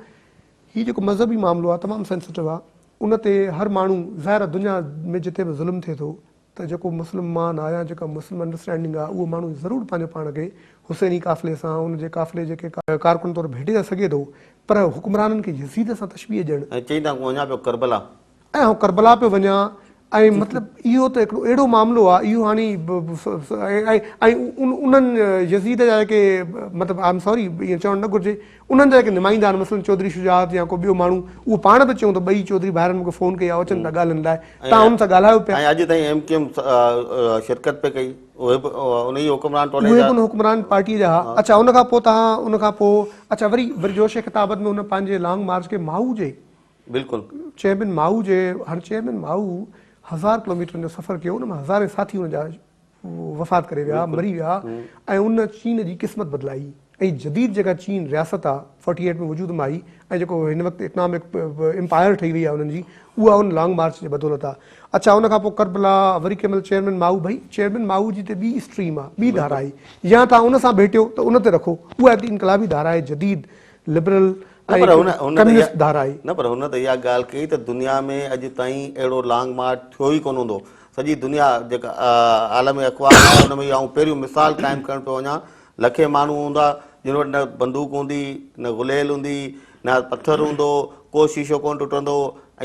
هي جيڪو مذهبي معاملو آهي تمام سينسيٽو آهي ان تي هر ماڻهو ظاهر آهي دنيا ۾ جتي به ظلم ٿئي ٿو ته جيڪو مسلمان آهي يا جيڪا مسلم انڊرسٽينڊنگ آهي اهو ماڻهو ضرور پنهنجو پاڻ کي حسيني قافلي سان ان جي قافلي جي ڪارڪن طور ڀيٽي ته سگهي ٿو پر حڪمرانن کي يزيد سان تشبيهه ڏيڻ. ۽ چئي ته آئون وڃان پيو ڪربلا. ۽ آئون ڪربلا پيو وڃان ۽ مطلب اهو ته هڪڙو اهڙو معاملو آهي اهو هاڻي ۽ انهن يزيد جا جيڪي مطلب I am sorry ائين چوڻ نه گهرجي انهن جا جيڪي نمائندا آهن مثلاً چوڌري شجاعت يا ڪو ٻيو ماڻهو اهو پاڻ به چيون ته ٻئي چوڌري ڀائرن مون کي فون ڪئي آهي اچن پيا ڳالهين لاء تان انهن سان ڳالهايو پيا. ۽ اڄ تائين ايم ڪيو ايم شرڪت پئي ڪئي اهي به انهي حڪمران ٽولي جا. اهي به ان حڪمران پارٽي جا ها. اڇا ان کان پوء تان ان کان پوء اڇا وري وري جوش خطابت ۾ هن پنهنجي لانگ مارچ کي مائو جي بلڪل. چيئرمين مائو جي هاڻي چيئرمين مائو هزار ڪلوميٽرن جو سفر ڪيو ان ۾ هزارين ساٿي ان جا وفات ڪري ويا مري ويا ۽ ان چين جي قسمت بدلائي ۽ جديد جيڪا چين رياست آ 48 ۾ وجود ۾ آئي ۽ جيڪو هن وقت اڪنامڪ امپائر ٺهي وئي آ انهن جي اها ان لانگ مارچ جي بدولت آ اڇا ان کان پوء ڪربلا وري ڪنهن مهل چيئرمين مائو ڀئي چيئرمين مائو جي ته ٻي اسٽريم آ ٻي ڌارا آهي يا توهان ان سان ڀيٽيو ته ان تي رکو اها هڪڙي انقلابي ڌارا آهي جديد لبرل نه پر هن هن ڪميونسٽ ڌارا آهي. نه پر هن ته اها ڳالهه ڪئي ته دنيا ۾ اڄ تائين اهڙو لانگ مارچ ٿيو ئي ڪونه هوندو. سڄي دنيا جيڪا عالم اقوام آهي ان ۾ آئون پهريون مثال قائم ڪرڻ پيو وڃان. لکين ماڻهو هوندا جن وٽ نه بندوق هوندي، نه غليل هوندي، نه پٿر هوندو، ڪو شيشو ڪونه ٽٽندو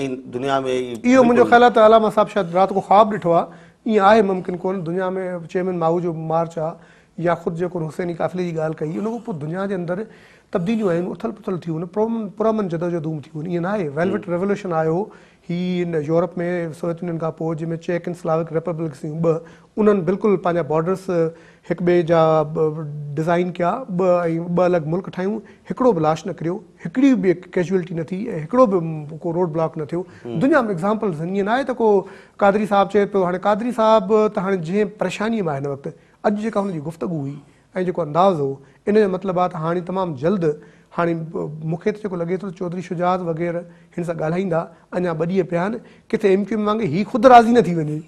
۽ دنيا ۾ اهو منهنجو خيال آهي ته علامه صاحب شايد رات ڪو خواب ڏٺو آهي. ائين آهي ممڪن ڪونه دنيا ۾ چيئرمين مائو جو مارچ آهي يا خود جيڪو حسيني قافلي جي ڳالهه ڪئي ان کان پوء دنيا جي اندر تبديليون آيون اٿل پٿل ٿيون پرامن جدوجهدون ٿيون ائين ناهي ويلويٽ ريولوشن آيو هي ان يورپ ۾ سوويت يونين کان پوء جنهن ۾ چيڪ ۽ سلاوڪ ريپبلڪس هيون ٻه انهن بلڪل پنهنجا بارڊرس هڪ ٻئي جا ڊزائين ڪيا ٻه ۽ ٻه الڳ ملڪ ٺاهيون هڪڙو به لاش نه ڪريو هڪڙي به ڪيجوئلٽي نه ٿي ۽ هڪڙو به ڪو روڊ بلاڪ نه ٿيو دنيا ۾ ايگزامپلز آهن ائين ناهي ته ڪو قادري صاحب چئي پيو هاڻي قادري صاحب ته هاڻي جنهن پريشاني ۾ آهي هن وقت اڄ جيڪا هن جي گفتگو هئي ۽ جيڪو انداز هو ان جو مطلب آهي ته هاڻي تمام جلد هاڻي مون کي ته جيڪو لڳي ٿو ته چوڌري شجاعت وغيره هن سان ڳالهائيندا اڃا ٻه ڏينهن پيا آهن ڪٿي ايم ڪيو ايم وانگي هي خود راضي نه ٿي وڃي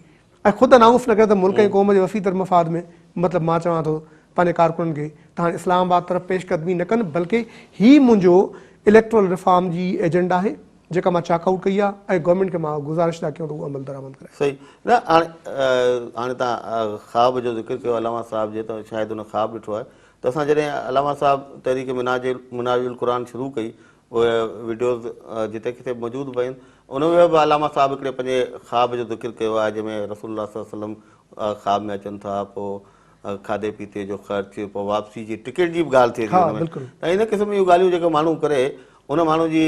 ۽ خود انائونس نه ڪري ته ملڪ ۽ قوم جي وسيع تر مفاد ۾ مطلب مان چوان ٿو پنهنجي ڪارڪنن کي ته هاڻي اسلام آباد طرف پيش قدمي نه ڪن بلڪه هي منهنجو اليڪٽرل ريفارم جي ايجنڊا آهي جيڪا مان چاڪ آئوٽ ڪئي آهي ۽ گورنمينٽ کي مان گذارش ٿا ڪيون ته اهو عمل درآمد ڪرائي. صحيح نه هاڻي هاڻي توهان خواب جو ذڪر ڪيو علامه صاحب جي ته شايد ان خواب ڏٺو آهي ته اسان جڏهن علامه صاحب تحريڪ مناج مناج القرآن شروع ڪئي اهي وڊيوز جتي ڪٿي موجود به آهن ان ۾ به علامه صاحب هڪڙي پنهنجي خواب جو ذڪر ڪيو آهي جنهن ۾ رسول الله صلي الله عليه وسلم خواب ۾ اچن ٿا پوء کاڌي پيتي جو خرچ پوء واپسي جي ٽڪيٽ جي به ڳالهه ٿئي ٿي ها ان ۾ بلڪل. ته ان قسم جون ڳالهيون جيڪو ماڻهو ڪري ان ماڻهو جي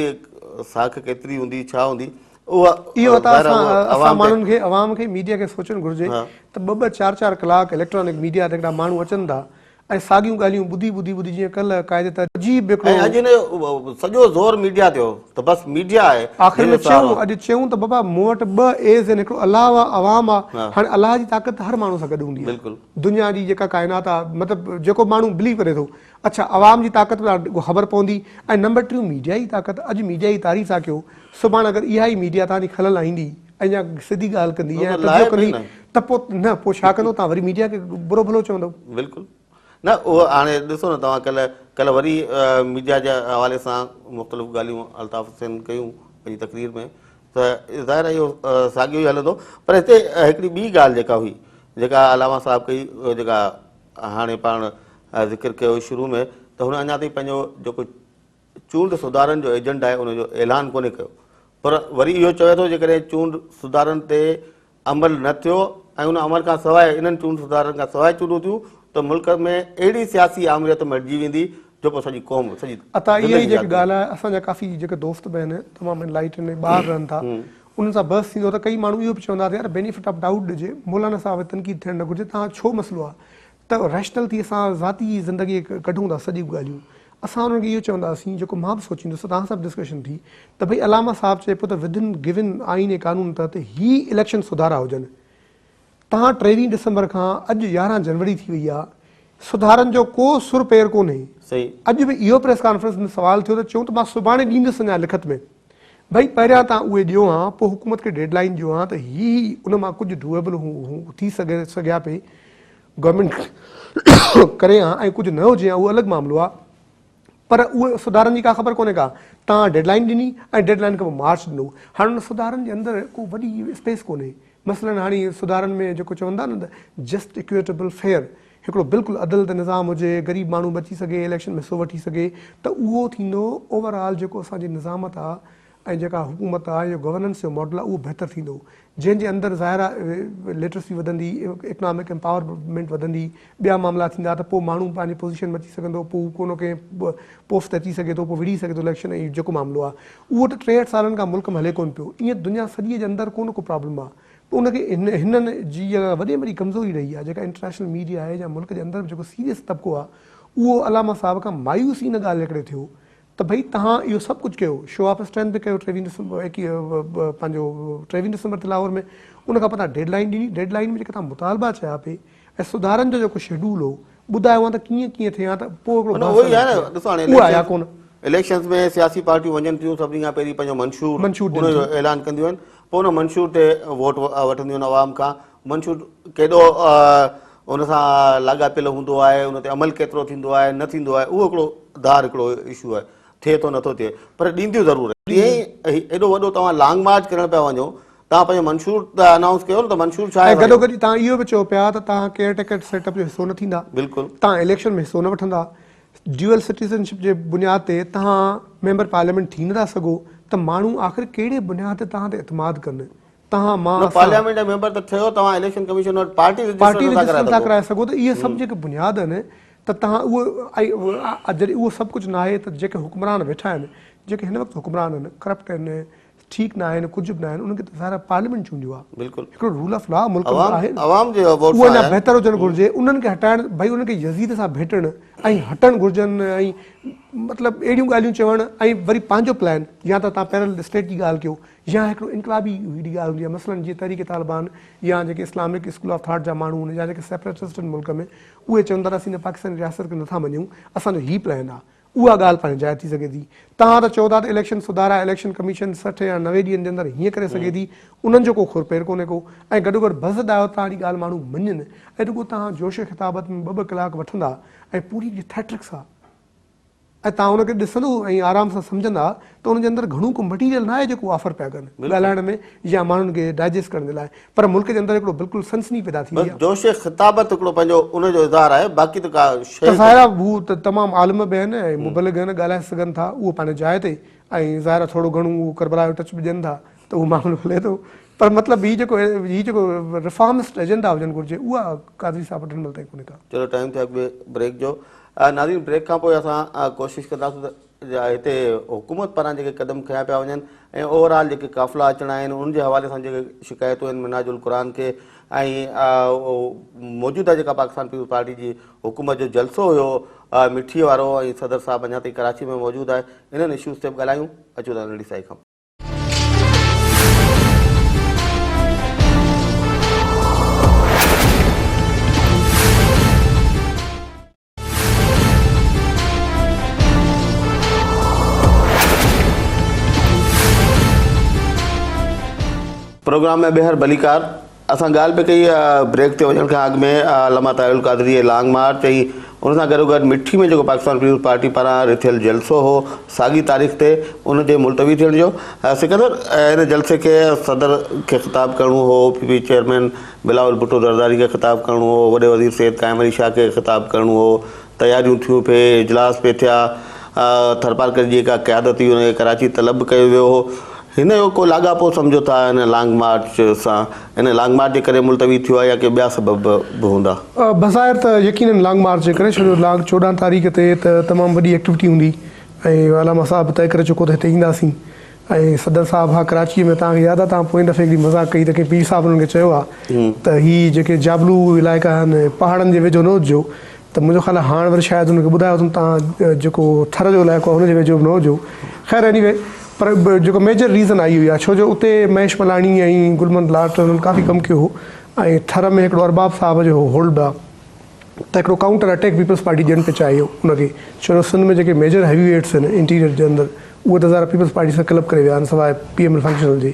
ساک ڪيتري هوندي ڇا هوندي اها اهو ته ظاهر اسان آهي اهو اسان عوام تي ماڻهن کي عوام کي ميڊيا کي سوچڻ گهرجي ها. ته ٻه ٻه چار چار ڪلاڪ اليڪٽرانڪ ميڊيا تي هڪڙا ماڻهو اچن ٿا ۽ ساڳيون ڳالهيون ٻڌي ٻڌي ٻڌي جيئن ڪلهه قائد تحريڪ عجيب ۽ هڪڙو اڄ هن جو سڄو زور ميڊيا تي هو ته بس ميڊيا آهي آخر جنهن ۾ جو سهارو چيون اڄ چيون ته بابا مون وٽ ٻه ايز آهن هڪڙو الله آ عوام آ ها. هاڻي الله جي طاقت ته هر ماڻهو سان گڏ هوندي آ بلڪل. دنيا جي جيڪا ڪائنات آ مطلب جيڪو ماڻهو بليو ڪري ٿو اڇا عوام جي طاقت به تان خبر پوندي ۽ نمبر ٽيون ميڊيا جي طاقت اڄ ميڊيا جي تعريف ٿا ڪيو سڀاڻ اگر اها ئي ميڊيا تان جي خلل آئيندي ۽ يا سڌي ڳالهه ڪندي نه يا ته لاهي تجزيو پئي ڪندي نه. ته پوء نه پوء ڇا ڪندو تان وري ميڊيا کي برو ڀلو چوندو. بلڪل نه اهو هاڻي ڏسو نه توهان ڪلهه ڪلهه وري ميڊيا جي حوالي سان مختلف ڳالهيون الطاف حسين ڪيون پنهنجي تقرير ۾ ته ظاهر آهي اهو ساڳيو ئي هلندو پر هتي هڪڙي ٻي ڳالهه جيڪا هئي جيڪا علامه صاحب ڪئي جيڪا هاڻي پاڻ ذڪر ڪيو شروع ۾ ته هن اڃا تائين پنهنجو جيڪو چونڊ سڌارن جو ايجنڊا آهي ان جو اعلان ڪونهي ڪيو پر وري اهو چوي ٿو جيڪڏهن چونڊ سڌارن تي عمل نه ٿيو ۽ ان عمل کان سواء انهن چونڊ سڌارن کان سواء چونڊون ٿيون ته ملڪ ۾ اهڙي سياسي آمريت مٽجي ويندي جو پوء سڄي قوم سڄي عطا اها ئي زندگي جيڪي ياد ڳالهه آهي اسان جا ڪافي جيڪي دوست به آهن تمام انلائيٽن ۽ ٻاهر رهن ٿا انهن سان بحث ٿيندو ته ڪئي ماڻهو اهو به چوندا ته يار بينيفٽ آف ڊائوٽ ڏجي مولانا صاحب تي تنقيد ٿيڻ نه گهرجي تان ڇو مسئلو آهي ته ريشنل ٿي اسان ذاتي زندگي ڪڍون ٿا سڄيون ڳالهيون اسان انهن کي اهو چونداسين جيڪو مان به سوچيندس توهان سان به ڊسڪشن ٿي ته ڀئي علامه صاحب چئي پيو ته ودن گون آئين ۽ قانون تحت هي اليڪشن سڌارا هجن تان ٽيويهين ڊسمبر کان اڄ 11 جنوري ٿي وئي آ سڌارن جو ڪو سر پير ڪونهي صحيح. اڄ به اهو پريس ڪانفرنس ۾ سوال ٿيو ته چيون ته مان سڀاڻي ڏيندس اڃا لکت ۾ ڀئي پهريان تان اهي ڏيو هان پوء حڪومت کي ڊيڊ لائين ڏيو هان ته هي هي ان مان ڪجهه ڊوئيبل ٿي سگهي سگهيا پئي گورنمينٽ ڪري هان ۽ ڪجهه نه هجي هان اهو الڳ معاملو آ پر اهي سڌارن جي ڪا خبر ڪونهي ڪا تان ڊيڊ لائين ڏني ۽ ڊيڊ لائين کان پوء مارچ ڏنو هاڻي ان سڌارن جي اندر ڪو وڏي اسپيس ڪونهي مثلاً هاڻي سڌارن ۾ جيڪو چون ٿا نه ته جسٽ ايڪويٽيبل فيئر هڪڙو بلڪل عدل تي نظام هجي غريب ماڻهو به اچي سگهي اليڪشن ۾ حصو وٺي سگهي ته اهو ٿيندو اوور آل جيڪو اسان جي نظامت آ ۽ جيڪا حڪومت آ يا گورننس جو ماڊل آ اهو بهتر ٿيندو جنهن جي اندر ظاهر آ لٽرسي وڌندي اڪنامڪ امپاورمينٽ وڌندي ٻيا معاملا ٿيندا ته پوء ماڻهو پنهنجي پوزيشن ۾ اچي سگهندو پوء هو ڪو نه ڪنهن پوسٽ تي اچي سگهي ٿو پوء وڙهي سگهي ٿو اليڪشن ۽ جيڪو معاملو آ اهو ته 63 سالن کان ملڪ ۾ هلي ڪونه پيو ائين دنيا سڄي جي اندر ڪو نه ڪو پرابلم آ ان کي هنن جي اها وڏي ۾ وڏي ڪمزوري رهي آهي جيڪا انٽرنيشنل ميڊيا آهي يا ملڪ جي اندر به جيڪو سيريس طبقو آهي اهو علامه صاحب کان مايوس ئي ان ڳالهه جي ڪري ٿيو ته ڀئي توهان اهو سڀ ڪجهه ڪيو شو آف اسٽرينٿ به ڪيو ٽيويهين ڊسمبر ايڪيهه پنهنجو ٽيويهين ڊسمبر تي لاهور ۾ ان کان پوء توهان ڊيڊ لائين ڏني ڊيڊ لائين ۾ جيڪي توهان مطالبا چيا پئي ۽ سڌارن جو جيڪو شيڊول هو ٻڌايو هان ته ڪيئن ڪيئن ٿئي ها ته پوء هڪڙو بحث اهو ئي آهي نه ڏسو هاڻي اهو آيا ڪونه. اليڪشنز ۾ سياسي پارٽيون وڃن ٿيون سڀني کان پهرين پنهنجو منشور منشور ڏين ان جو ٿيون. اعلان ڪنديون آهن پوء ان منشور تي ووٽ وٺنديون آهن عوام کان منشور ڪيڏو ان سان لاڳاپيل هوندو آهي ان تي عمل ڪيترو ٿيندو آهي نه ٿيندو آهي اهو هڪڙو ڌار هڪڙو اشو آهي ٿئي ٿو نٿو ٿئي پر ڏينديون ضرور آهن تيئن ئي ايڏو وڏو توهان لانگ مارچ ڪرڻ پيا وڃو توهان پنهنجو منشور ته انائونس ڪيو نه ته منشور ڇا آهي ۽ گڏوگڏ توهان اهو به چئو پيا ته توهان ڪيئر ٽيڪر سيٽ اپ جو حصو نه ٿيندا بلڪل. توهان اليڪشن ۾ حصو نه وٺندا ڊيوئل سٽيزن شپ جي بنياد تي توهان ميمبر پارليامينٽ ٿي نه ٿا سگهو ته ماڻهو آخر ڪهڙي بنياد تي توهان تي اعتماد ڪن توهان مان نه اسان پارليامينٽ جا ميمبر ته ٺهيو توهان اليڪشن ڪميشن وٽ پارٽي رجسٽر پارٽي نه ٿا رجسٽر ڪرائي نه ٿا سگهو. ڪرائي سگهو ته اهي سڀ جيڪي بنياد آهن ته توهان اهو ۽ جڏهن اهو سڀ ڪجهه ناهي ته جيڪي حڪمران ويٺا آهن جيڪي هن وقت حڪمران آهن ڪرپٽ آهن ٺيڪ نه آهن ڪجهه به نه آهن انهن کي ته ظاهر آهي پارليامينٽ چونڊيو آهي بلڪل هڪڙو رول آف لا ملڪ ۾ آهي نه عوام جي ووٽ اهو سان اڃا آيا بهتر هجڻ گهرجي انهن کي هٽائڻ ڀئي انهن کي يزيد سان ڀيٽڻ ۽ هٽڻ گهرجن ۽ مطلب اهڙيون ڳالهيون چوڻ ۽ وري پنهنجو پلان يا ته توهان پيرل اسٽيٽ جي ڳالهه ڪيو يا هڪڙو انقلابي هڪڙي ڳالهه هوندي آهي مثلاً جيئن تحريڪ طالبان يا جيڪي اسلامڪ اسڪول آف ٿاٽ جا ماڻهو آهن يا جيڪي سيپريٽسٽ آهن ملڪ ۾ اهي چون ٿا ته اسين هن پاڪستاني رياست کي نٿا مڃون اسان جو هي پلان آهي اها ڳالهه پنهنجي جاء ٿي سگهي ٿي. توهان ته چئو ٿا ته اليڪشن سڌارا اليڪشن ڪميشن 60 يا 90 ڏينهن جي اندر هيئن ڪري سگهي ٿي، انهن جو ڪو خور پير ڪونهي ڪو ۽ گڏوگڏ بضد آهيو ته توهان جي ڳالهه ماڻهو مڃين ۽ رڳو توهان جوش خطابت ۾ ٻه ٻه ڪلاڪ وٺندا ۽ پوري هڪڙي ٿيٽرڪس آ ۽ توهان ان کي ڏسندو ۽ آرام سان سمجهندا ته ان جي اندر گهڻو ڪو مٽيريل ناهي جيڪو آفر پيا ڪن ڳالهائڻ ۾ يا ماڻهن کي ڊائجسٽ ڪرڻ جي لاء پر ملڪ جي اندر هڪڙو بلڪل سنسني پيدا ٿي بس وئي آهي. جوش خطابت هڪڙو پنهنجو ان جو اظهار آهي باقي ته ڪا شيء ته ظاهر آهي هو ته تمام عالم به آهن ۽ مبلغ آهن ڳالهائي سگهن ٿا اهو پنهنجي جاء تي ۽ ظاهر آهي ٿورو گهڻو اهو ڪربلا جو ٽچ به ڏين ٿا ته اهو معاملو هلي ٿو. پر مطلب هي جيڪو هي جيڪو ريفارمسٽ ايجنڊا هجڻ گهرجي اها قادري صاحب وٽ هن مهل تائين ڪونهي ڪا. چلو ٽائيم ٿيو آهي بريڪ جو. ناظرين بريڪ کان پوء اسان ڪوشش ڪنداسون ته هتي حڪومت پاران جيڪي قدم کنيا پيا وڃن ۽ اوور آل جيڪي قافلا اچڻا آهن ان جي حوالي سان جيڪي شڪايتون آهن منهاج القرآن کي ۽ موجوده جيڪا پاڪستان پيپلز پارٽي جي حڪومت جو جلسو هيو مٺي وارو ۽ صدر صاحب اڃا تائين ڪراچي ۾ موجود آهي انهن اشوز تي به ڳالهايون اچو ته ننڍي سائي کان پروگرام ۾ ٻيهر ڀليڪار اسان ڳالهه پئي ڪئي بريڪ تي وڃڻ کان اڳ ۾ علامه طاهر القادري جي لانگ مارچ ۽ ان سان گڏوگڏ مٺي ۾ جيڪو پاڪستان پيپلز پارٽي پاران رٿيل جلسو هو ساڳي تاريخ تي ان جي ملتوي ٿيڻ جو سڪندر ان جلسي کي صدر کي خطاب ڪرڻو هو P P chairman Bilawal Bhutto Zardari کي خطاب ڪرڻو هو وڏي وزير سيد قائم علي شاهه کي خطاب ڪرڻو هو تياريون ٿيون پئي اجلاس پئي ٿيا ٿرپارڪر جي جيڪا قيادت هئي ان کي ڪراچي طلب به ڪيو ويو هو. هن جو ڪو لاڳاپو سمجهو ٿا هن لانگ مارچ سان؟ هن لانگ مارچ جي ڪري ملتوي ٿيو آهي يا ڪي ٻيا سبب به هوندا؟ بظاهر ته يقينن لانگ مارچ جي ڪري ڇو جو لانگ 14 تاريخ تي ته تمام وڏي ايڪٽيوٽي هوندي ۽ علامه صاحب به طئي ڪري چڪو ته هتي اينداسين ۽ صدر صاحب ها ڪراچيء ۾ توهان کي ياد آهي توهان پوئين دفعي هڪڙي مذاق ڪئي ته ڪنهن پير صاحب انهن کي چيو آهي ته هي جيڪي جابلو علائقا آهن پهاڙن جي ويجهو نه اچجو ته منهنجو خيال آهي هاڻ وري شايد انهن کي ٻڌايو اٿم توهان جيڪو ٿر جو علائقو آهي ان جي ويجهو به نه هجو خير ايني وي پر جيڪو ميجر ريزن آهي اهو ئي آهي ڇو جو اتي مهيش ملاڻي ۽ گلمند لاٽ انهن ڪافي ڪم ڪيو هو ۽ ٿر ۾ هڪڙو ارباب صاحب جو هولڊ به آهي ته هڪڙو ڪائونٽر اٽيڪ پيپلز پارٽي ڏين پئي چاهي ان کي ڇو جو سنڌ ۾ جيڪي ميجر هيوي ويٽس آهن انٽيريئر جي اندر اهي ته ظاهر پيپلز پارٽي سان ڪلب ڪري ويا آهن سواء پي ايم ايل فنڪشنل جي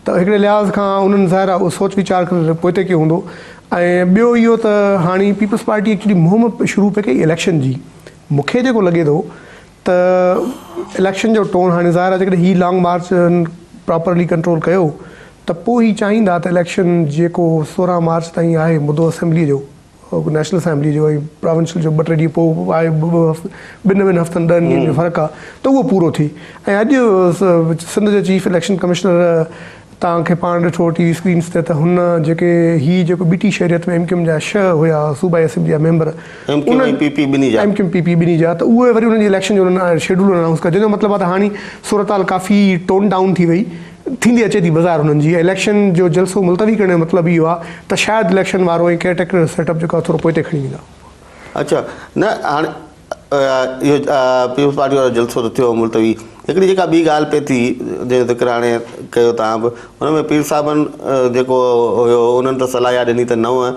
ته هڪڙي لحاظ کان انهن ظاهر آهي اهو سوچ ويچار ڪري پوئتي ڪيو هوندو ۽ ٻيو اهو ته هاڻي پيپلز پارٽي ايڪچولي مهم شروع پئي ڪئي اليڪشن جي مون کي جيڪو لڳي ٿو ته اليڪشن جو ٽون هاڻي ظاهر آهي جيڪڏهن هي لانگ مارچ پراپرلي ڪنٽرول ڪيو ته پوء هي چاهيندا ته اليڪشن جيڪو 16 مارچ تائين آهي مدو اسيمبلي جو نيشنل اسيمبلي جو ۽ پراونشل جو ٻه ٽي ڏينهن پوء آهي ٻن ٻن هفتن ڏهن ڏينهن جو فرق آهي ته اهو پورو ٿي ۽ اڄ سنڌ جو چيف اليڪشن ڪمشنر توهان کي پاڻ ڏٺو ٽي وي اسڪرينس تي ته هن جيڪي هي جيڪو ٻٽي شهريت ۾ ايم ڪيو ايم جا ڇهه هيا صوبائي اسيمبلي جا member M Q M ۽ P P ٻنهي جا M Q M P P ٻنهي جا ته اهي وري انهن جي اليڪشن جو انهن شيڊول انائونس ڪيو جنهن جو مطلب آهي ته هاڻي صورتحال ڪافي ٽون ڊائون ٿي وئي ٿيندي اچي ٿي بظاهر هنن جي اليڪشن جو جلسو ملتوي ڪرڻ جو مطلب اهو آهي ته شايد اليڪشن وارو ۽ ڪيئر ٽيڪر سيٽ اپ جيڪو آهي ٿورو پوئتي کڻي ويندا. اڇا نه هاڻي اهو پيپلز پارٽي وارو جلسو ته ٿيو ملتوي هڪڙي جيڪا ٻي ڳالهه پئي ٿي جنهن جو ذڪر هاڻي ڪيو توهان به ان ۾ پير صاحبن جيڪو هيو انهن ته صلاح اها ڏني ته 9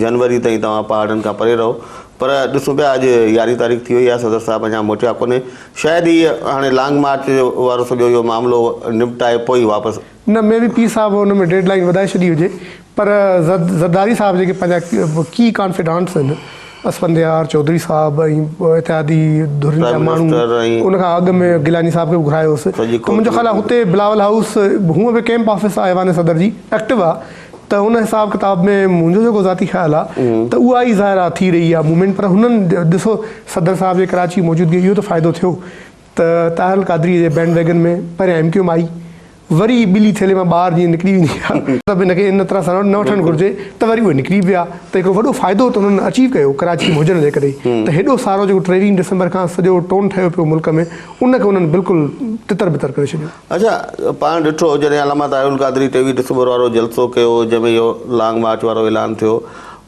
جنوري تائين توهان پهاڙن کان پري رهو پر ڏسون پيا اڄ 11 تاريخ ٿي وئي آهي صدر صاحب اڃا موٽيا ڪونهي شايد هي هاڻي لانگ مارچ وارو سڄو اهو معاملو نمٽائي پوء ئي واپس. نه مي بي پير صاحب ان ۾ ڊيڊ لائين وڌائي ڇڏي هجي پر زرداري صاحب جيڪي پنهنجا ڪي ڪانفيڊانٽس آهن اسفنديار چوڌري صاحب ۽ اتحادي ڌرين جا ماڻهو ان کان اڳ ۾ گيلاني صاحب کي به گهرايو هوس ته منهنجو خيال آهي هتي بلاول هائوس هونء به ڪيمپ آفيس آهي ايوان صدر جي ايڪٽو آهي ته ان حساب ڪتاب ۾ منهنجو جيڪو ذاتي خيال آ ته اها ئي ظاهر آ ٿي رهي آ موومينٽ پر هنن ڏسو صدر صاحب جي ڪراچي موجودگي اهو ته فائدو ٿيو ته طاهر القادري جي بينڊ ويگن ۾ پهريان ايم ڪيو ايم آئي وري ٻلي ٿيلهي مان ٻاهر جيئن نڪري ويندي آ ته به هن کي ان طرح سان نه وٺڻ گهرجي ته وري اهي نڪري ويا ته هڪڙو وڏو فائدو ته انهن اچيو ڪيو ڪراچي ۾ هجڻ جي ڪري ته هيڏو سارو جيڪو 23 ڊسمبر کان سڄو ٽون ٺهيو پيو ملڪ ۾ ان کي انهن بلڪل تتر بتر ڪري ڇڏيو. اڇا پاڻ ڏٺو جڏهن علامه طاهر القادري 23 ڊسمبر وارو جلسو ڪيو جنهن ۾ اهو لانگ مارچ وارو اعلان ٿيو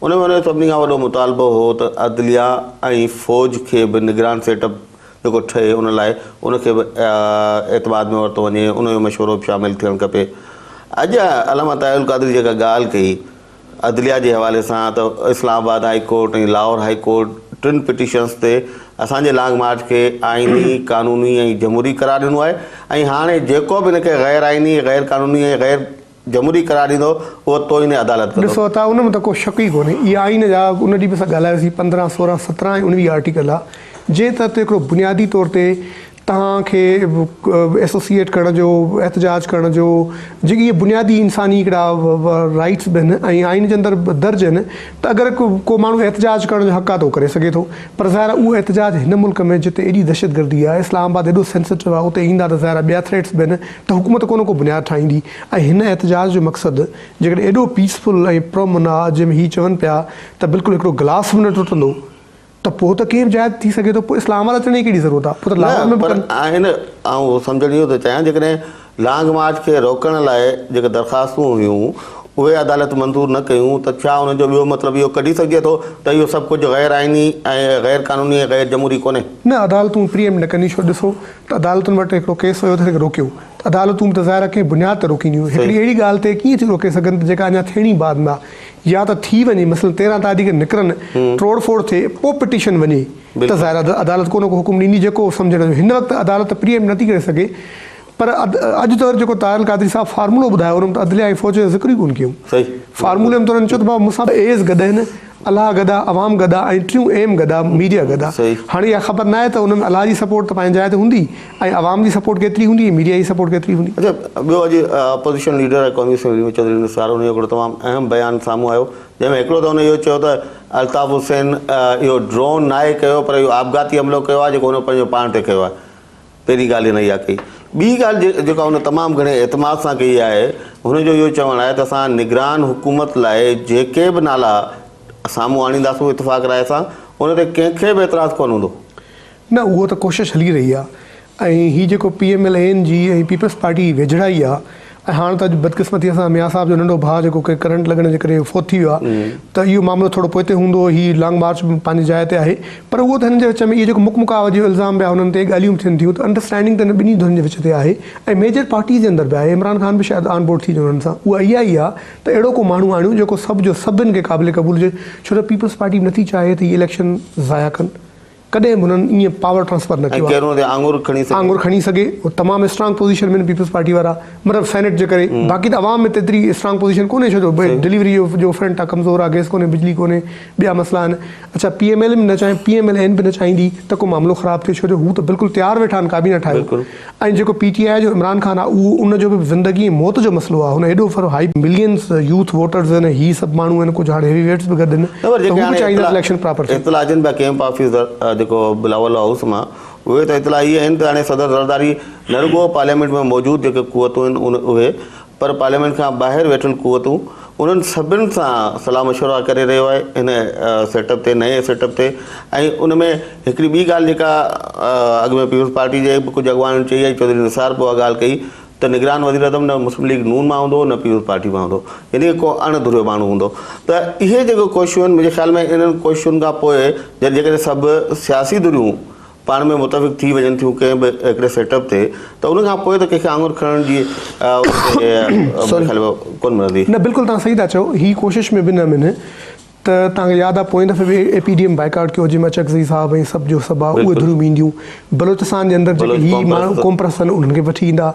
ان ۾ هن جو سڀني کان وڏو مطالبو هو ته عدليه ۽ فوج کي به نگران سيٽ اپ جيڪو ٺهي ان لاء ان کي به اعتماد ۾ ورتو وڃي ان جو مشورو به شامل ٿيڻ کپي اڄ علامه طاهر القادري جيڪا ڳالهه ڪئي عدليه جي حوالي سان ته Islamabad high court ۽ Lahore high court ٽن پٽيشنز تي اسان جي لانگ مارچ کي آئيني، قانوني ۽ جمهوري قرار ڏنو آهي ۽ هاڻي جيڪو به ان کي غير آئيني، غير قانوني ۽ غير جمهوري قرار ڏيندو اهو توهين عدالت ڪندو. ڏسو عطا ان ۾ ته ڪو شڪ ئي ڪونهي اهي آئين جا ان ڏينهن به اسان ڳالهايوسين 15، 16، 17 ۽ 19 آرٽيڪل آ جنهن تحت هڪڙو بنيادي طور تي توهان کي ايسوسيئيٽ ڪرڻ جو، احتجاج ڪرڻ جو جيڪي اهي بنيادي انساني هڪڙا رائيٽس به آهن ۽ آئين جي اندر درج آهن ته اگر ڪو ماڻهو احتجاج ڪرڻ جو حق آهي ته اهو ڪري سگهي ٿو پر ظاهر آهي اهو احتجاج هن ملڪ ۾ جتي ايڏي دهشتگردي آهي اسلام آباد ايڏو سينسيٽو آهي اتي ايندا ته ظاهر آهي ٻيا ٿريٽس به آهن ته حڪومت ڪو نه ڪو بنياد ٺاهيندي ۽ هن احتجاج جو مقصد جيڪڏهن ايڏو پيسفل ۽ پرامن آهي جنهن ۾ هي چون پيا ته بلڪل هڪڙو گلاس به نه ٽٽندو ته پوء ته ڪنهن به جاء تي ٿي سگهي ٿو، پوء اسلام آباد اچڻ جي ڪهڙي ضرورت آهي، پوء ته لاهور ۾ نه به پر ڪن. آهن آئون سمجهڻ اهو ٿو چاهيان جيڪڏهن لانگ مارچ کي روڪڻ لاء جيڪي درخواستون هيون اهي عدالت منظور نه ڪيون ته ڇا ان جو ٻيو مطلب اهو ڪڍي سگهجي ٿو ته اهو سڀ ڪجهه غير آئيني ۽ غير قانوني ۽ غير جمهوري ڪونهي؟ نه عدالتون پري ايمپٽ نه ڪنديون ڇو ڏسو ته عدالتن وٽ هڪڙو ڪيس ويو ته هن کي روڪيو ته عدالتون به ته ظاهر آهي ڪنهن بنياد تي روڪينديون هڪڙي اهڙي ڳالهه تي ڪيئن ٿيون روڪي سگهن ته جيڪا اڃا ٿيڻي بعد ۾ آهي يا ته ٿي وڃي مثلاً 13 تاريخ نڪرن ٽوڙ ڦوڙ ٿئي پوء پٽيشن وڃي ته ظاهر آهي عدالت ڪو نه ڪو حڪم ڏيندي جيڪو سمجهڻ جو هن وقت عدالت پري ايمپٽ نٿي ڪري سگهي پر اڄ ته جيڪو طاهر القادري صاحب فارمولو ٻڌايو ان ۾ ته عدليه ۽ فوج جو ذڪر ئي ڪونه ڪيو فارمولي ۾ ته انهن چيو ته بابا مون سان ايز گڏ آهن الله گڏ آ عوام گڏ آ ۽ ٽيون ايم گڏ آ ميڊيا گڏ آ هاڻي اها خبر ناهي ته ان ۾ الله جي سپورٽ ته پنهنجي جاء تي هوندي ۽ عوام جي سپورٽ ڪيتري هوندي ۽ ميڊيا جي سپورٽ ڪيتري هوندي. اڇا ٻيو اڄ اپوزيشن ليڊر قومي اسيمبلي ۾ چوڌري نثار ان جو هڪڙو تمام اهم بيان سامهون آيو جنهن ۾ هڪڙو ته هن اهو چيو ته الطاف حسين اهو ڊرون ناهي ڪيو پر اهو آپگهاتي حملو ڪيو آهي جيڪو هن پنهنجو پاڻ تي ڪيو آهي پهرين ڳالهه هن اها ڪئي. ٻي ڳالهه جيڪا هن تمام گهڻي اعتماد سان ڪئي آهي، هن جو اهو چوڻ آهي ته اسان نگران حڪومت لاء جيڪي به نالا سامهون آڻينداسون اتفاق راء سان ان تي ڪنهن کي به اعتراض ڪونه هوندو. نه اهو ته ڪوشش هلي رهي آهي ۽ هي جيڪو پي ايم ايل اين جي ۽ پيپلز پارٽي جي ويجهڙائي آهي ۽ هاڻ ته اڄ بدقسمتيء سان ميان صاحب جو ننڍو ڀاء جيڪو ڪنهن ڪرنٽ لڳڻ جي ڪري فوت ٿي ويو آهي ته اهو معاملو ٿورو پوئتي هوندو هي لانگ مارچ به پنهنجي جاء تي آهي پر اهو ته هنن جي وچ ۾ اهي جيڪو مڪ مڪاوت جو الزام پيا هنن تي ڳالهيون به ٿين ٿيون ته انڊرسٽينڊنگ ته هنن ٻنهي ڌرين جي وچ تي آهي ۽ ميجر پارٽيز جي اندر به آهي عمران خان به شايد آن بورڊ ٿي وڃي انهن سان اها اها ئي آهي ته اهڙو ڪو ماڻهو آڻيون جيڪو سڀ جو سڀن کي قابل قبول هجي ڇو ته پيپلز پارٽي به نٿي چاهي ته هي اليڪشن ضايع ڪن ڪڏهن به هنن ائين پاور ٽرانسفر نه ۽ ڪيو ڪير آهي. ان تي آڱر کڻي سگهي. آڱر کڻي سگهي. هو تمام اسٽرانگ پوزيشن ۾ آهن پيپلز پارٽي وارا مطلب سينيٽ جي ڪري باقي ته عوام ۾ ته ايتري اسٽرانگ پوزيشن ڪونهي ڇو جو ڊليوري جو جو فرنٽ آهي ڪمزور آهي گئس ڪونهي بجلي ڪونهي ٻيا مسئلا آهن اڇا پي ايم ايل به نه چاهي پي ايم ايل اين به نه چاهيندي ته ڪو معاملو خراب ٿئي ڇو جو هو ته بلڪل تيار ويٺا آهن ڪابينا ٺاهيو ۽ جيڪو پي ٽي آء جو عمران خان آهي اهو ان جو به زندگي ۽ موت جو مسئلو آهي هن ايڏو ڦرو هائي ملينز يوٿ ووٽرز آهن هي سڀ ماڻهو آهن ڪجهه هاڻي هيوي ويٽس به گڏ آهن نه پر ته جيڪي هو به هاڻي چاهيندا ته اطلاع اليڪشن پراپر ٿئي. اطلاع اچن پيا ڪيمپ آفيس جيڪو بلاول هائوس مان اهي ته اطلاع اهي آهن ته هاڻي صدر زرداري نه رڳو پارليامينٽ ۾ موجود جيڪي قوتون آهن اهي پر پارليامينٽ کان ٻاهر ويٺل قوتون انهن سڀن سان صلاح مشورا ڪري رهيو آهي هن سيٽ اپ تي نئين سيٽ اپ تي ۽ ان ۾ هڪڙي ٻي ڳالهه جيڪا اڳ ۾ پيپلز پارٽي جي به ڪجهه اڳواڻن چئي ۽ چوڌري نثار به اها ڳالهه ڪئي ته نگران وزيراعظم نه مسلم ليگ نون مان هوندو نه پيپلز پارٽي مان هوندو يعني ڪو اڻ ڌريو ماڻهو هوندو ته اهي جيڪو ڪوششون آهن منهنجي خيال ۾ انهن ڪوششن کان پوء جيڪڏهن سڀ سياسي ڌريون پاڻ ۾ متفق ٿي وڃن ٿيون ڪنهن به هڪڙي سيٽ اپ تي ته ان کان پوء ته ڪنهن کي آڱر کڻڻ جي ان تي ڪونه ملندي. نه بلڪل توهان صحيح ٿا چئو هي ڪوشش ۾ به نه منه ته توهان کي ياد آهي پوئين دفعي به اي پي ڊي ايم بائيڪاٽ ڪيو جنهن ۾ اچڪزئي صاحب ۽ سڀ جو سڀ آهي اهي ڌريون به اينديون بلوچستان جي اندر جيڪي هي ماڻهو قومپرست آهن انهن کي وٺي ايندا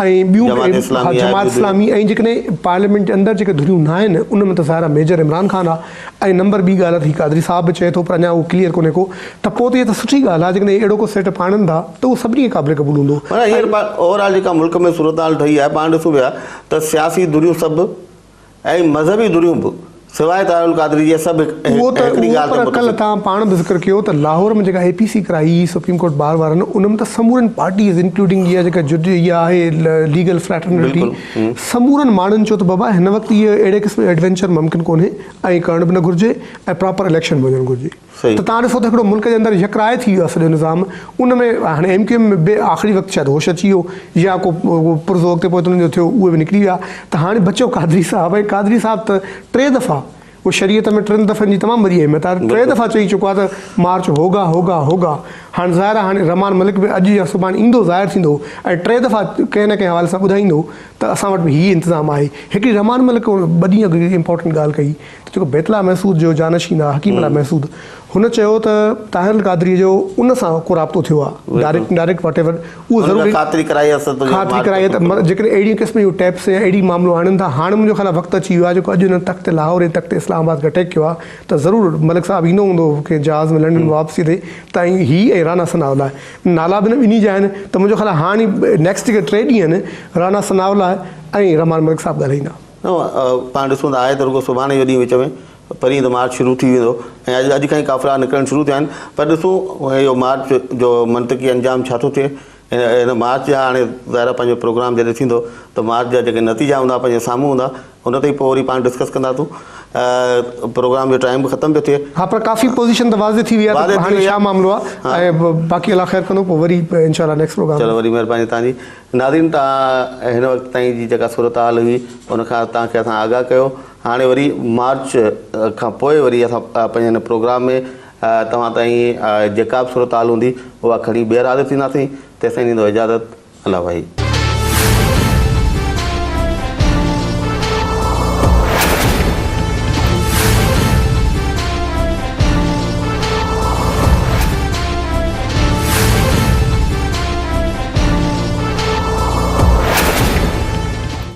۽ ٻيون به جماعت اسلامي ۽ جيڪڏهن پارليامينٽ جي اندر جيڪي ڌريون نه آهن ان ۾ ته ظاهر آهي ميجر عمران خان آهي ۽ نمبر ٻي ڳالهه ته هي قادري صاحب به چئي ٿو پر اڃا اهو ڪليئر ڪونهي ڪو ته پوء ته اها ته سٺي ڳالهه آهي جيڪڏهن اهڙو ڪو سيٽ اپ آڻن ٿا ته اهو سڀني کي قابل قبول هوندو. معنيٰ هينئر پاڻ اوور آل جيڪا ملڪ ۾ صورتحال ٺهي آهي پاڻ ڏسون پيا ته سياسي ڌريون سڀ ۽ مذهبي ڌريون به سواء طاهر القادري جي سڀ اهو ته هڪڙي اهو ڳالهه تي پر ڪلهه متفق. توهان پاڻ به ذڪر ڪيو ته لاهور ۾ جيڪا اي پي سي ڪرائي هئي سپريم ڪورٽ بار وارن ان ۾ ته سمورين پارٽيز انڪلوڊنگ اها جيڪا جڊ اها آهي ليگل فريٽرنٽي بلڪل. سمورن ماڻهن چيو ته بابا هن وقت اهو اهڙي قسم جو ايڊوينچر ممڪن ڪونهي ۽ ڪرڻ به نه گهرجي ۽ پراپر اليڪشن به هجڻ گهرجي صحيح. ته توهان ڏسو ته هڪڙو ملڪ جي اندر يڪراء ٿي ويو آهي سڄو نظام ان ۾ هاڻي ايم ڪيو ايم به آخري وقت شايد هوش اچي ويو يا ڪو پرزو اڳتي پوئتي انهن جو ٿيو اهي به نڪري ويا ته هاڻي بچيو قادري صاحب ۽ قادري صاحب ته ٽي دفعا اهو شريعت ۾ ٽن دفعن جي تمام وڏي اهميت آهي. ٽي دفعا چئي چڪو آهي ته مارچ هوگا هوگا هوگا. هاڻ ظاهر آهي هاڻي رحمان ملڪ به اڄ يا سڀاڻي ايندو ظاهر ٿيندو ۽ ٽي دفعا ڪنهن نه ڪنهن حوالي سان ٻڌائيندو ته اسان وٽ به هي انتظام آهي. هڪڙي رحمان ملڪ ٻه ڏينهن اڳ هڪڙي امپارٽنٽ ڳالهه ڪئي ته جيڪو بيت الله محسود جو جانشين آهي حڪيم الله محسود هن چيو ته طاهر القادري جو ان سان ڪو رابطو ٿيو آهي ڊائريڪٽ انڊائريڪٽ واٽ ايور اهو ان ضرور کان خاطري ڪرائي اٿس ته خاطري ڪرائي ته جيڪڏهن اهڙي قسم جون ٽيپس يا اهڙي معاملو آڻين ٿا هاڻ منهنجو خيال آهي وقت اچي ويو آهي جيڪو اڄ هن تخت لاهور ۽ تخت اسلام آباد کي اٽيڪ ڪيو آهي ته ضرور ملڪ صاحب ايندو هوندو ڪنهن جهاز ۾ لنڊن واپسي تي ته ۽ هي ۽ رانا ثناء الله. نالا به ٻنهي جا آهن ته منهنجو خيال آهي هاڻي نيڪسٽ جيڪي ٽي ڏينهن آهن رانا ثناء الله ۽ رحمان ملڪ صاحب ڳالهائيندا. نه پاڻ ڏسون ته آهي ته رڳو سڀاڻي جو ڏينهن وچ ۾ پرينء ته مارچ شروع ٿي ويندو ۽ اڄ اڄ کان ئي قافلا نڪرڻ شروع ٿيا آهن پر ڏسون اهو مارچ جو منطقي انجام ڇا ٿو ٿئي. هن مارچ جا هاڻي ظاهر آهي پنهنجو پروگرام جڏهن ٿيندو ته مارچ جا جيڪي نتيجا هوندا پنهنجي سامهون هوندا ان تي ئي پوء وري پاڻ ڊسڪس ڪنداسون پروگرام جو ٽائيم به ختم پيو ٿئي. ها پر ڪافي پوزيشن ته واضح ٿي وئي آهي ته هاڻي ڇا معاملو آهي ۽ باقي الله خير ڪندو پوء وري انشاء الله نيڪسٽ پروگرام. چلو وڏي مهرباني توهان جي ناظرين توهان هن وقت تائين جي جيڪا صورتحال هئي ان کان توهان کي اسان آگاهه ڪيو هاڻي وري مارچ کان پوء وري اسان پنهنجي هن پروگرام ۾ توهان تائين جيڪا به صورتحال هوندي اها کڻي ٻيهر حاضر ٿينداسين تيستائين ڏيندو اجازت الله ڀائي.